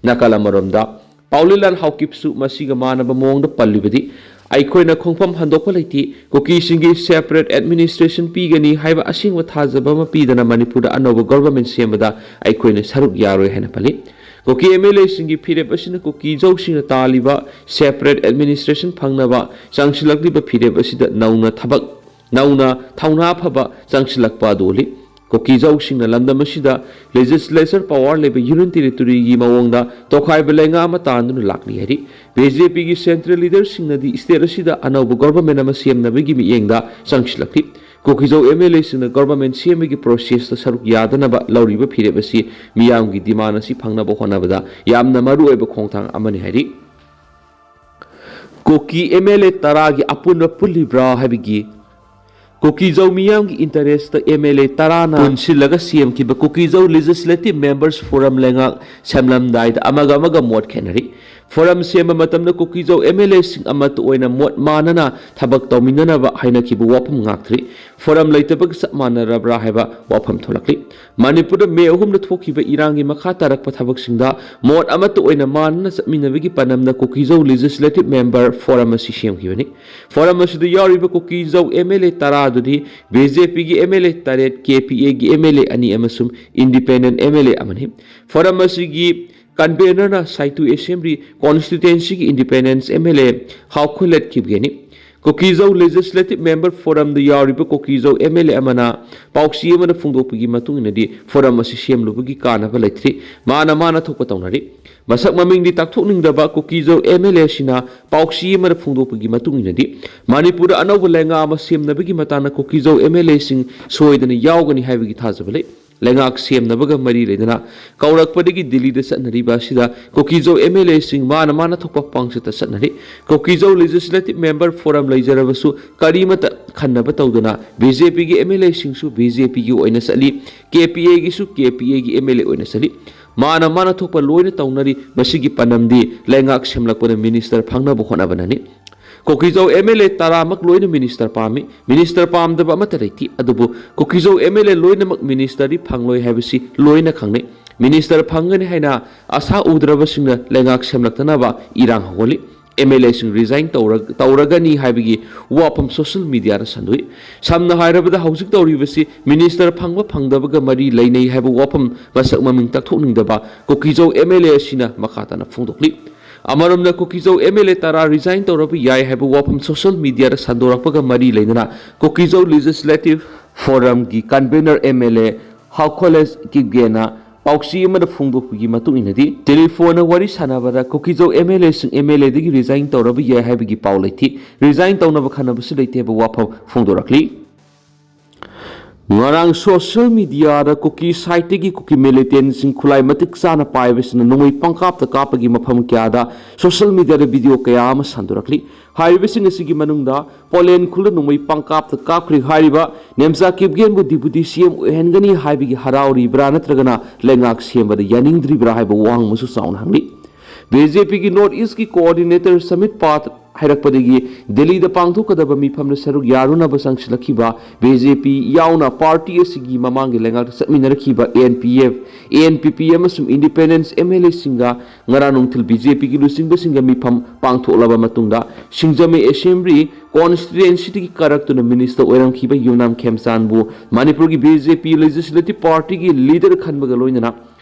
ꯅꯥꯀꯜ ꯑꯃꯔꯣꯝꯗ, ꯄꯥꯎꯂꯤꯂꯥꯟ ꯍꯥꯎꯀꯤꯞꯁꯨ ꯃꯁꯤꯒ ꯃꯥꯟꯅꯕ ꯃꯑꯣꯡꯗ ꯄꯜꯂꯤꯕꯗꯤ, ꯑꯩꯈꯣꯏꯅ ꯈꯣꯡꯐꯝ ꯍꯟꯗꯣꯛꯄ ꯂꯩꯇꯦ, ꯀꯨꯀꯤꯁꯤꯡꯒꯤ ꯁꯦꯄꯔꯦꯠ ꯑꯦꯗꯃꯤꯅꯤꯁꯇ꯭ꯔꯦꯁꯟ ꯄꯤꯒꯅꯤ ꯍꯥꯏꯕ ꯑꯁꯦꯡꯕ ꯊꯥꯖꯕ ꯑꯃ ꯄꯤꯗꯅ ꯃꯅꯤꯄꯨꯔꯗ ꯑꯅꯧꯕ ꯒꯣꯚꯔꯟꯃꯦꯟ ꯁꯦꯝꯕꯗ ꯑꯩꯈꯣꯏꯅ ꯁꯔꯨꯛ ꯌꯥꯔꯣꯏ ꯍꯥꯏꯅ ꯄꯜꯂꯤ꯫ ꯀꯨꯀꯤ ꯑꯦꯝ ꯑꯦꯜ ꯑꯦꯁꯤꯡꯒꯤ ꯐꯤꯔꯦꯞ ꯑꯁꯤꯅ ꯀꯨꯀꯤꯖꯧꯁꯤꯡꯅ ꯇꯥꯜꯂꯤꯕ ꯁꯦꯄꯔꯦꯠ ꯑꯦꯗꯃꯤꯅꯤꯁꯇ꯭ꯔꯦꯁꯟ ꯐꯪꯅꯕ ꯆꯪꯁꯤꯜꯂꯛꯂꯤꯕ ꯐꯤꯔꯦꯞ ꯑꯁꯤꯗ ꯅꯧꯅ ꯊꯕꯛ, ꯅꯧꯅ ꯊꯧꯅꯥ ꯐꯕ ꯆꯪꯁꯤꯜꯂꯛꯄ ꯑꯗꯨ ꯎꯠꯂꯤ꯫ ꯀꯨꯀꯤꯖꯧꯁꯤꯡꯅ ꯂꯝꯗꯝ ꯑꯁꯤꯗ ꯂꯦꯖꯤꯁꯂꯦꯆꯔ ꯄꯋꯥꯔ ꯂꯩꯕ ꯌꯨꯅꯤꯌꯟ ꯇꯦꯔꯤꯇꯣꯔꯤꯒꯤ ꯃꯑꯣꯡꯗ ꯇꯣꯈꯥꯏꯕ ꯂꯩꯉꯥꯛ ꯑꯃ ꯇꯥꯟꯗꯨꯅ ꯂꯥꯛꯂꯤ ꯍꯥꯏꯔꯤ꯫ ꯕꯤ ꯖꯦ ꯄꯤꯒꯤ ꯁꯦꯟꯇ꯭ꯔꯦꯜ ꯂꯤꯗꯔꯁꯤꯡꯅꯗꯤ ꯁ꯭ꯇꯦꯠ ꯑꯁꯤꯗ ꯑꯅꯧꯕ ꯒꯣꯚꯔꯟꯃꯦꯟ ꯑꯃ ꯁꯦꯝꯅꯕꯒꯤ ꯃꯤꯠꯌꯦꯡꯗ ꯆꯪꯁꯤꯜꯂꯛꯂꯤ꯫ ꯀꯨꯀꯤꯖꯧ ꯑꯦꯝ ꯑꯦꯜ ꯑꯦꯁꯤꯡꯅ ꯒꯣꯚꯔꯟꯃꯦꯟ ꯁꯦꯝꯕꯒꯤ ꯄ꯭ꯔꯣꯁꯦꯁꯇ ꯁꯔꯨꯛ ꯌꯥꯗꯅꯕ ꯂꯧꯔꯤꯕ ꯐꯤꯔꯦꯞ ꯑꯁꯤ ꯃꯤꯌꯥꯝꯒꯤ ꯗꯤꯃꯥꯟ ꯑꯁꯤ ꯐꯪꯅꯕ ꯍꯣꯠꯅꯕꯗ ꯌꯥꯝꯅ ꯃꯔꯨꯑꯣꯏꯕ ꯈꯣꯡꯊꯥꯡ ꯑꯃꯅꯤ ꯍꯥꯏꯔꯤ꯫ ꯀꯨꯀꯤ ꯑꯦꯝ ꯑꯦꯜ ꯑꯦ ꯇꯔꯥꯒꯤ ꯑꯄꯨꯟꯕ ꯄꯨꯜꯂꯤꯕ꯭ꯔꯥ ꯍꯥꯏꯕꯒꯤ ꯀꯨꯀꯤꯖꯧ ꯃꯤꯌꯥꯝꯒꯤ ꯏꯟꯇꯔꯦꯁꯇ ꯑꯦꯝ ꯑꯦꯜ ꯑꯦ ꯇꯔꯥꯅ ꯄꯨꯟꯁꯤꯜꯂꯒ ꯁꯦꯝꯈꯤꯕ ꯀꯨꯀꯤꯖꯧ ꯂꯦꯖꯤꯁꯂꯦꯇꯤꯚ ꯃꯦꯝꯕꯔꯁ ꯐꯣꯔꯝ ꯂꯩꯉꯥꯛ ꯁꯦꯝꯂꯝꯗꯥꯏꯗ ꯑꯃꯒ ꯑꯃꯒ ꯃꯣꯠ ꯈꯦꯠꯅꯔꯤ꯫ ꯐꯣꯔꯝ ꯁꯦꯝꯕ ꯃꯇꯝꯗ ꯀꯨꯀꯤꯖꯧ ꯑꯦꯝ ꯑꯦꯜ ꯑꯦꯁꯤꯡ ꯑꯃꯠꯇ ꯑꯣꯏꯅ ꯃꯣꯠ ꯃꯥꯟꯅꯅ ꯊꯕꯛ ꯇꯧꯃꯤꯟꯅꯅꯕ ꯍꯥꯏꯅꯈꯤꯕ ꯋꯥꯐꯝ ꯉꯥꯛꯇ꯭ꯔꯤ꯫ ꯐꯣꯔꯝ ꯂꯩꯇꯕꯒ ꯆꯞ ꯃꯥꯟꯅꯔꯕ꯭ꯔꯥ ꯍꯥꯏꯕ ꯋꯥꯐꯝ ꯊꯣꯛꯂꯛꯂꯤ꯫ ꯃꯅꯤꯄꯨꯔꯗ ꯃꯦ ꯑꯍꯨꯝꯗ ꯊꯣꯛꯈꯤꯕ ꯏꯔꯥꯡꯒꯤ ꯃꯈꯥ ꯇꯥꯔꯛꯄ ꯊꯕꯛꯁꯤꯡꯗ ꯃꯣꯠ ꯑꯃꯠꯇ ꯑꯣꯏꯅ ꯃꯥꯟꯅꯅ ꯆꯠꯃꯤꯟꯅꯕꯒꯤ ꯄꯥꯟꯗꯝꯗ ꯀꯨꯀꯤꯖꯧ ꯂꯦꯖꯤꯁꯂꯦꯇꯤꯚ ꯃꯦꯝꯕꯔ ꯐꯣꯔꯝ ꯑꯁꯤ ꯁꯦꯝꯈꯤꯕꯅꯤ꯫ ꯐꯣꯔꯝ ꯑꯁꯤꯗ ꯌꯥꯎꯔꯤꯕ ꯀꯨꯀꯤꯖꯧ ꯑꯦꯝ ꯑꯦꯜ ꯑꯦ ꯇꯔꯥ ꯑꯗꯨꯗꯤ ꯕꯤ ꯖꯦ ꯄꯤꯒꯤ ꯑꯦꯝ ꯑꯦꯜ ꯑꯦ ꯇꯔꯦꯠ, ꯀꯦ ꯄꯤ ꯑꯦꯒꯤ ꯑꯦꯝ ꯑꯦꯜ ꯑꯦ ꯑꯅꯤ ꯑꯃꯁꯨꯡ ꯏꯟꯗꯤꯄꯦꯟꯗꯦꯟꯠ ꯑꯦꯝ ꯑꯦꯜ ꯑꯦ ꯑꯃꯅꯤ꯫ ꯐꯣꯔꯝ ꯑꯁꯤꯒꯤ ꯀꯟꯚꯦꯅꯔꯅ ꯁꯥꯏꯇꯨ ꯑꯦꯁꯦꯝꯕ꯭ꯂꯤ ꯀꯣꯟꯁꯇꯤꯇ꯭ꯋꯦꯟꯁꯤꯒꯤ ꯏꯟꯗꯤꯄꯦꯟꯗꯦꯟꯁ ꯑꯦꯝ ꯑꯦꯜ ꯑꯦ ꯍꯥꯎꯈꯣꯂꯦꯠ ꯈꯤꯕꯒꯦꯅꯤ꯫ ꯀꯨꯀꯤꯖꯧ ꯂꯦꯖꯤꯁꯂꯦꯇꯤꯚ ꯃꯦꯝꯕꯔ ꯐꯣꯔꯝꯗ ꯌꯥꯎꯔꯤꯕ ꯀꯨꯀꯤꯖꯧ ꯑꯦꯝ ꯑꯦꯜ ꯑꯦ ꯑꯃꯅ ꯄꯥꯎꯆꯦ ꯑꯃꯗ ꯐꯣꯡꯗꯣꯛꯄꯒꯤ ꯃꯇꯨꯡ ꯏꯟꯅꯗꯤ ꯐꯣꯔꯝ ꯑꯁꯤ ꯁꯦꯝꯂꯨꯕꯒꯤ ꯀꯥꯟꯅꯕ ꯂꯩꯇ꯭ꯔꯤ꯫ ꯃꯥꯅ ꯃꯥꯅ ꯊꯣꯛꯄ ꯇꯧꯅꯔꯤ꯫ ꯃꯁꯛ ꯃꯃꯤꯡꯗꯤ ꯇꯥꯛꯊꯣꯛꯅꯤꯡꯗꯕ ꯀꯨꯀꯤꯖꯧ ꯑꯦꯝ ꯑꯦꯜ ꯑꯦ ꯑꯁꯤꯅ ꯄꯥꯎꯆꯦ ꯑꯃꯗ ꯐꯣꯡꯗꯣꯛꯄꯒꯤ ꯃꯇꯨꯡ ꯏꯟꯅꯗꯤ ꯃꯅꯤꯄꯨꯔꯗ ꯑꯅꯧꯕ ꯂꯩꯉꯥꯛ ꯑꯃ ꯁꯦꯝꯅꯕꯒꯤ ꯃꯇꯥꯡꯗ ꯀꯨꯀꯤꯖꯧ ꯑꯦꯝ ꯑꯦꯜ ꯑꯦꯁꯤꯡ ꯁꯣꯏꯗꯅ ꯌꯥꯎꯒꯅꯤ ꯍꯥꯏꯕꯒꯤ ꯊꯥꯖꯕ ꯂꯩ꯫ ꯂꯩꯉꯥꯛ ꯁꯦꯝꯅꯕꯒ ꯃꯔꯤ ꯂꯩꯅꯅ ꯀꯧꯔꯛꯄꯗꯒꯤ ꯗꯤꯜꯂꯤꯗ ꯆꯠꯅꯔꯤꯕ ꯑꯁꯤꯗ ꯀꯨꯀꯤꯖꯧ ꯑꯦꯝ ꯑꯦꯜ ꯑꯦꯁꯤꯡ ꯃꯥꯅ ꯃꯥꯅ ꯊꯣꯛꯄ ꯄꯥꯡꯆꯠꯇ ꯆꯠꯅꯔꯤ꯫ ꯀꯨꯀꯤꯖꯧ ꯂꯦꯖꯤꯁꯂꯦꯇꯤꯚ ꯃꯦꯝꯕꯔ ꯐꯣꯔꯝ ꯂꯩꯖꯔꯕꯁꯨ ꯀꯔꯤꯃꯠꯇ ꯈꯟꯅꯕ ꯇꯧꯗꯅ ꯕꯤ ꯖꯦ ꯄꯤꯒꯤ ꯑꯦꯝ ꯑꯦꯜ ꯑꯦꯁꯤꯡꯁꯨ ꯕꯤ ꯖꯦ ꯄꯤꯒꯤ ꯑꯣꯏꯅ ꯆꯠꯂꯤ, ꯀꯦ ꯄꯤ ꯑꯦꯒꯤꯁꯨ ꯀꯦ ꯄꯤ ꯑꯦꯒꯤ ꯑꯦꯝ ꯑꯦꯜ ꯑꯦ ꯑꯣꯏꯅ ꯆꯠꯂꯤ꯫ ꯃꯥꯅ ꯃꯥꯅ ꯊꯣꯛꯄ ꯂꯣꯏꯅ ꯇꯧꯅꯔꯤ꯫ ꯃꯁꯤꯒꯤ ꯄꯥꯟꯗꯝꯗꯤ ꯂꯩꯉꯥꯛ ꯁꯦꯝꯂꯛꯄꯗ ꯃꯤꯅꯤꯁꯇꯔ ꯐꯪꯅꯕ ꯍꯣꯠꯅꯕꯅꯅꯤ꯫ ꯀꯣꯀꯤꯖꯧ ꯑꯦꯝ ꯑꯦꯜ ꯑꯦ ꯇꯔꯥꯃꯛ ꯂꯣꯏꯅ ꯃꯤꯅꯤꯁꯇꯔ ꯄꯥꯝꯃꯤ꯫ ꯃꯤꯅꯤꯁꯇꯔ ꯄꯥꯝꯗꯕ ꯑꯃꯠꯇ ꯂꯩꯇꯦ꯫ ꯑꯗꯨꯕꯨ ꯀꯣꯀꯤꯖꯧ ꯑꯦꯝ ꯑꯦꯜ ꯑꯦ ꯂꯣꯏꯅꯃꯛ ꯃꯤꯅꯤꯁꯇꯔꯗꯤ ꯐꯪꯂꯣꯏ ꯍꯥꯏꯕꯁꯤ ꯂꯣꯏꯅ ꯈꯪꯅꯩ꯫ ꯃꯤꯅꯤꯁꯇꯔ ꯐꯪꯒꯅꯤ ꯍꯥꯏꯅ ꯑꯁꯥ ꯎꯗ꯭ꯔꯕꯁꯤꯡꯅ ꯂꯩꯉꯥꯛ ꯁꯦꯝꯂꯛꯇꯅꯕ ꯏꯔꯥꯡ ꯍꯧꯍꯜꯂꯤ꯫ ꯑꯦꯝ ꯑꯦꯜ ꯑꯦꯁꯤꯡ ꯔꯤꯖꯥꯏꯟ ꯇꯧꯔ-, ꯇꯧꯔꯒꯅꯤ ꯍꯥꯏꯕꯒꯤ ꯋꯥꯐꯝ ꯁꯣꯁꯤꯌꯦꯜ ꯃꯤꯗꯤꯌꯥꯗ ꯁꯟꯗꯣꯛꯏ꯫ ꯁꯝꯅ ꯍꯥꯏꯔꯕꯗ ꯍꯧꯖꯤꯛ ꯇꯧꯔꯤꯕꯁꯤ ꯃꯤꯅꯤꯁꯇꯔ ꯐꯪꯕ ꯐꯪꯗꯕꯒ ꯃꯔꯤ ꯂꯩꯅꯩ ꯍꯥꯏꯕ ꯋꯥꯐꯝ ꯃꯁꯛ ꯃꯃꯤꯡ ꯇꯥꯛꯊꯣꯛꯅꯤꯡꯗꯕ ꯀꯣꯀꯤꯖꯧ ꯑꯦꯝ ꯑꯦꯜ ꯑꯦ ꯑꯁꯤꯅ ꯃꯈꯥ ꯇꯥꯅ ꯐꯣꯡꯗꯣꯛꯂꯤ꯫ ꯑꯃꯔꯣꯝꯗ ꯀꯣꯀꯤꯖꯧ ꯑꯦꯝ ꯑꯦꯜ ꯑꯦ ꯇꯔꯥ ꯔꯤꯖꯥꯏꯟ ꯇꯧꯔꯕ ꯌꯥꯏ ꯍꯥꯏꯕ ꯋꯥꯐꯝ ꯁꯣꯁꯤꯌꯦꯜ ꯃꯤꯗꯤꯌꯥꯗ ꯁꯟꯗꯣꯔꯛꯄꯒ ꯃꯔꯤ ꯂꯩꯅꯅ ꯀꯣꯀꯤꯖꯧ ꯂꯦꯖꯤꯁꯂꯦꯇꯤꯚ ꯐꯣꯔꯝꯒꯤ ꯀꯟꯚꯦꯅꯔ ꯑꯦꯝ ꯑꯦꯜ ꯑꯦ ꯍꯥꯎꯈꯣꯂꯦꯁ ꯀꯤꯞꯒꯦꯅ ꯄꯥꯎꯆꯦ ꯑꯃꯗ ꯐꯣꯡꯗꯣꯛꯄꯒꯤ ꯃꯇꯨꯡ ꯏꯟꯅꯗꯤ ꯇꯦꯂꯤꯐꯣꯟꯅ ꯋꯥꯔꯤ ꯁꯥꯟꯅꯕꯗ ꯀꯣꯀꯤꯖꯧ M L ꯑꯦꯁꯤꯡ M L ꯑꯦꯗꯒꯤ resign ꯇꯧꯔꯕ ꯌꯥꯏ ꯍꯥꯏꯕꯒꯤ ꯄꯥꯎ ꯂꯩꯇꯦ꯫ ꯔꯤꯖꯥꯏꯟ ꯇꯧꯅꯕ ꯈꯟꯅꯕꯁꯨ ꯂꯩꯇꯦ ꯍꯥꯏꯕ ꯋꯥꯐꯝ ꯐꯣꯡꯗꯣꯔꯛꯂꯤ꯫ ꯉꯔꯥꯡ ꯁꯣꯁꯤꯌꯦꯜ ꯃꯤꯗꯤꯌꯥꯗ ꯀꯨꯀꯤ ꯁꯥꯏꯠꯇꯒꯤ ꯀꯨꯀꯤ ꯃꯤꯂꯤꯇꯦꯟꯁꯤꯡ ꯈꯨꯠꯂꯥꯏ ꯃꯇꯤꯛ ꯆꯥꯅ ꯄꯥꯏꯕꯁꯤꯅ ꯅꯣꯡꯃꯩ ꯄꯪꯀꯥꯞꯇ ꯀꯥꯞꯄꯒꯤ ꯃꯐꯝ ꯀꯌꯥꯗ ꯁꯣꯁꯤꯌꯦꯜ ꯃꯤꯗꯤꯌꯥꯗ ꯚꯤꯗꯤꯑꯣ ꯀꯌꯥ ꯑꯃ ꯁꯟꯗꯣꯔꯛꯂꯤ꯫ ꯍꯥꯏꯔꯤꯕꯁꯤꯡ ꯑꯁꯤꯒꯤ ꯃꯅꯨꯡꯗ ꯄꯣꯂꯦꯟ ꯈꯨꯜꯗ ꯅꯣꯡꯃꯩ ꯄꯪꯀꯥꯞꯇ ꯀꯥꯞꯈ꯭ꯔꯤ ꯍꯥꯏꯔꯤꯕ ꯅꯦꯝꯆꯥ ꯀꯤꯞꯒꯦꯟꯕꯨ ꯗꯤꯄꯨꯇꯤ ꯁꯤ ꯑꯦꯝ ꯑꯣꯏꯍꯟꯒꯅꯤ ꯍꯥꯏꯕꯒꯤ ꯍꯔꯥꯎꯔꯤꯕ꯭ꯔꯥ ꯅꯠꯇ꯭ꯔꯒꯅ ꯂꯩꯉꯥꯛ ꯁꯦꯝꯕꯗ ꯌꯥꯅꯤꯡꯗ꯭ꯔꯤꯕ꯭ꯔꯥ ꯍꯥꯏꯕ ꯋꯥꯍꯪ ꯑꯃꯁꯨ ꯆꯥꯎꯅ ꯍꯪꯂꯤ꯫ ꯕꯤ ꯖꯦ ꯄꯤꯒꯤ North East ꯀꯤ coordinator ꯁꯃꯤꯠ ꯄꯥꯊ ꯍꯥꯏꯔꯛꯄꯗꯒꯤ ꯗꯦꯜꯂꯤꯗ ꯄꯥꯡꯊꯣꯛꯀꯗꯕ ꯃꯤꯐꯝꯗ ꯁꯔꯨꯛ ꯌꯥꯔꯨꯅꯕ ꯆꯪꯁꯤꯜꯂꯛꯈꯤꯕ ꯕꯤ ꯖꯦ ꯄꯤ ꯌꯥꯎꯅ ꯄꯥꯔꯇꯤ ꯑꯁꯤꯒꯤ ꯃꯃꯥꯡꯒꯤ ꯂꯩꯉꯥꯛꯇ ꯆꯠꯃꯤꯟꯅꯔꯛꯈꯤꯕ A N P F, A N P P ꯑꯃꯁꯨꯡ ꯏꯟꯗꯤꯄꯦꯟꯗꯦꯟꯁ ꯑꯦꯝ ꯑꯦꯜ ꯑꯦꯁꯤꯡꯒ ꯉꯔꯥꯡ ꯅꯨꯡꯊꯤꯜ ꯕꯤ ꯖꯦ ꯄꯤꯒꯤ ꯂꯨꯆꯤꯡꯕꯁꯤꯡꯒ ꯃꯤꯐꯝ ꯄꯥꯡꯊꯣꯛꯂꯕ ꯃꯇꯨꯡꯗ ꯁꯤꯡꯖꯃꯩ ꯑꯦꯁꯦꯝꯕ꯭ꯂꯤ ꯀꯣꯟꯁꯇꯤꯇ꯭ꯋꯦꯟꯁꯤꯗꯒꯤ ꯀꯥꯔꯛꯇꯨꯅ ꯃꯤꯅꯤꯁꯇꯔ ꯑꯣꯏꯔꯝꯈꯤꯕ ꯌꯨꯝꯅꯥꯝ ꯈꯦꯝꯆꯥꯟꯕꯨ ꯃꯅꯤꯄꯨꯔꯒꯤ ꯕꯤ ꯖꯦ ꯄꯤ ꯂꯦꯖꯤꯁꯂꯦꯇꯤꯚ ꯄꯥꯔꯇꯤꯒꯤ ꯂꯤꯗꯔ ꯈꯟꯕꯒ ꯂꯣꯏꯅꯅ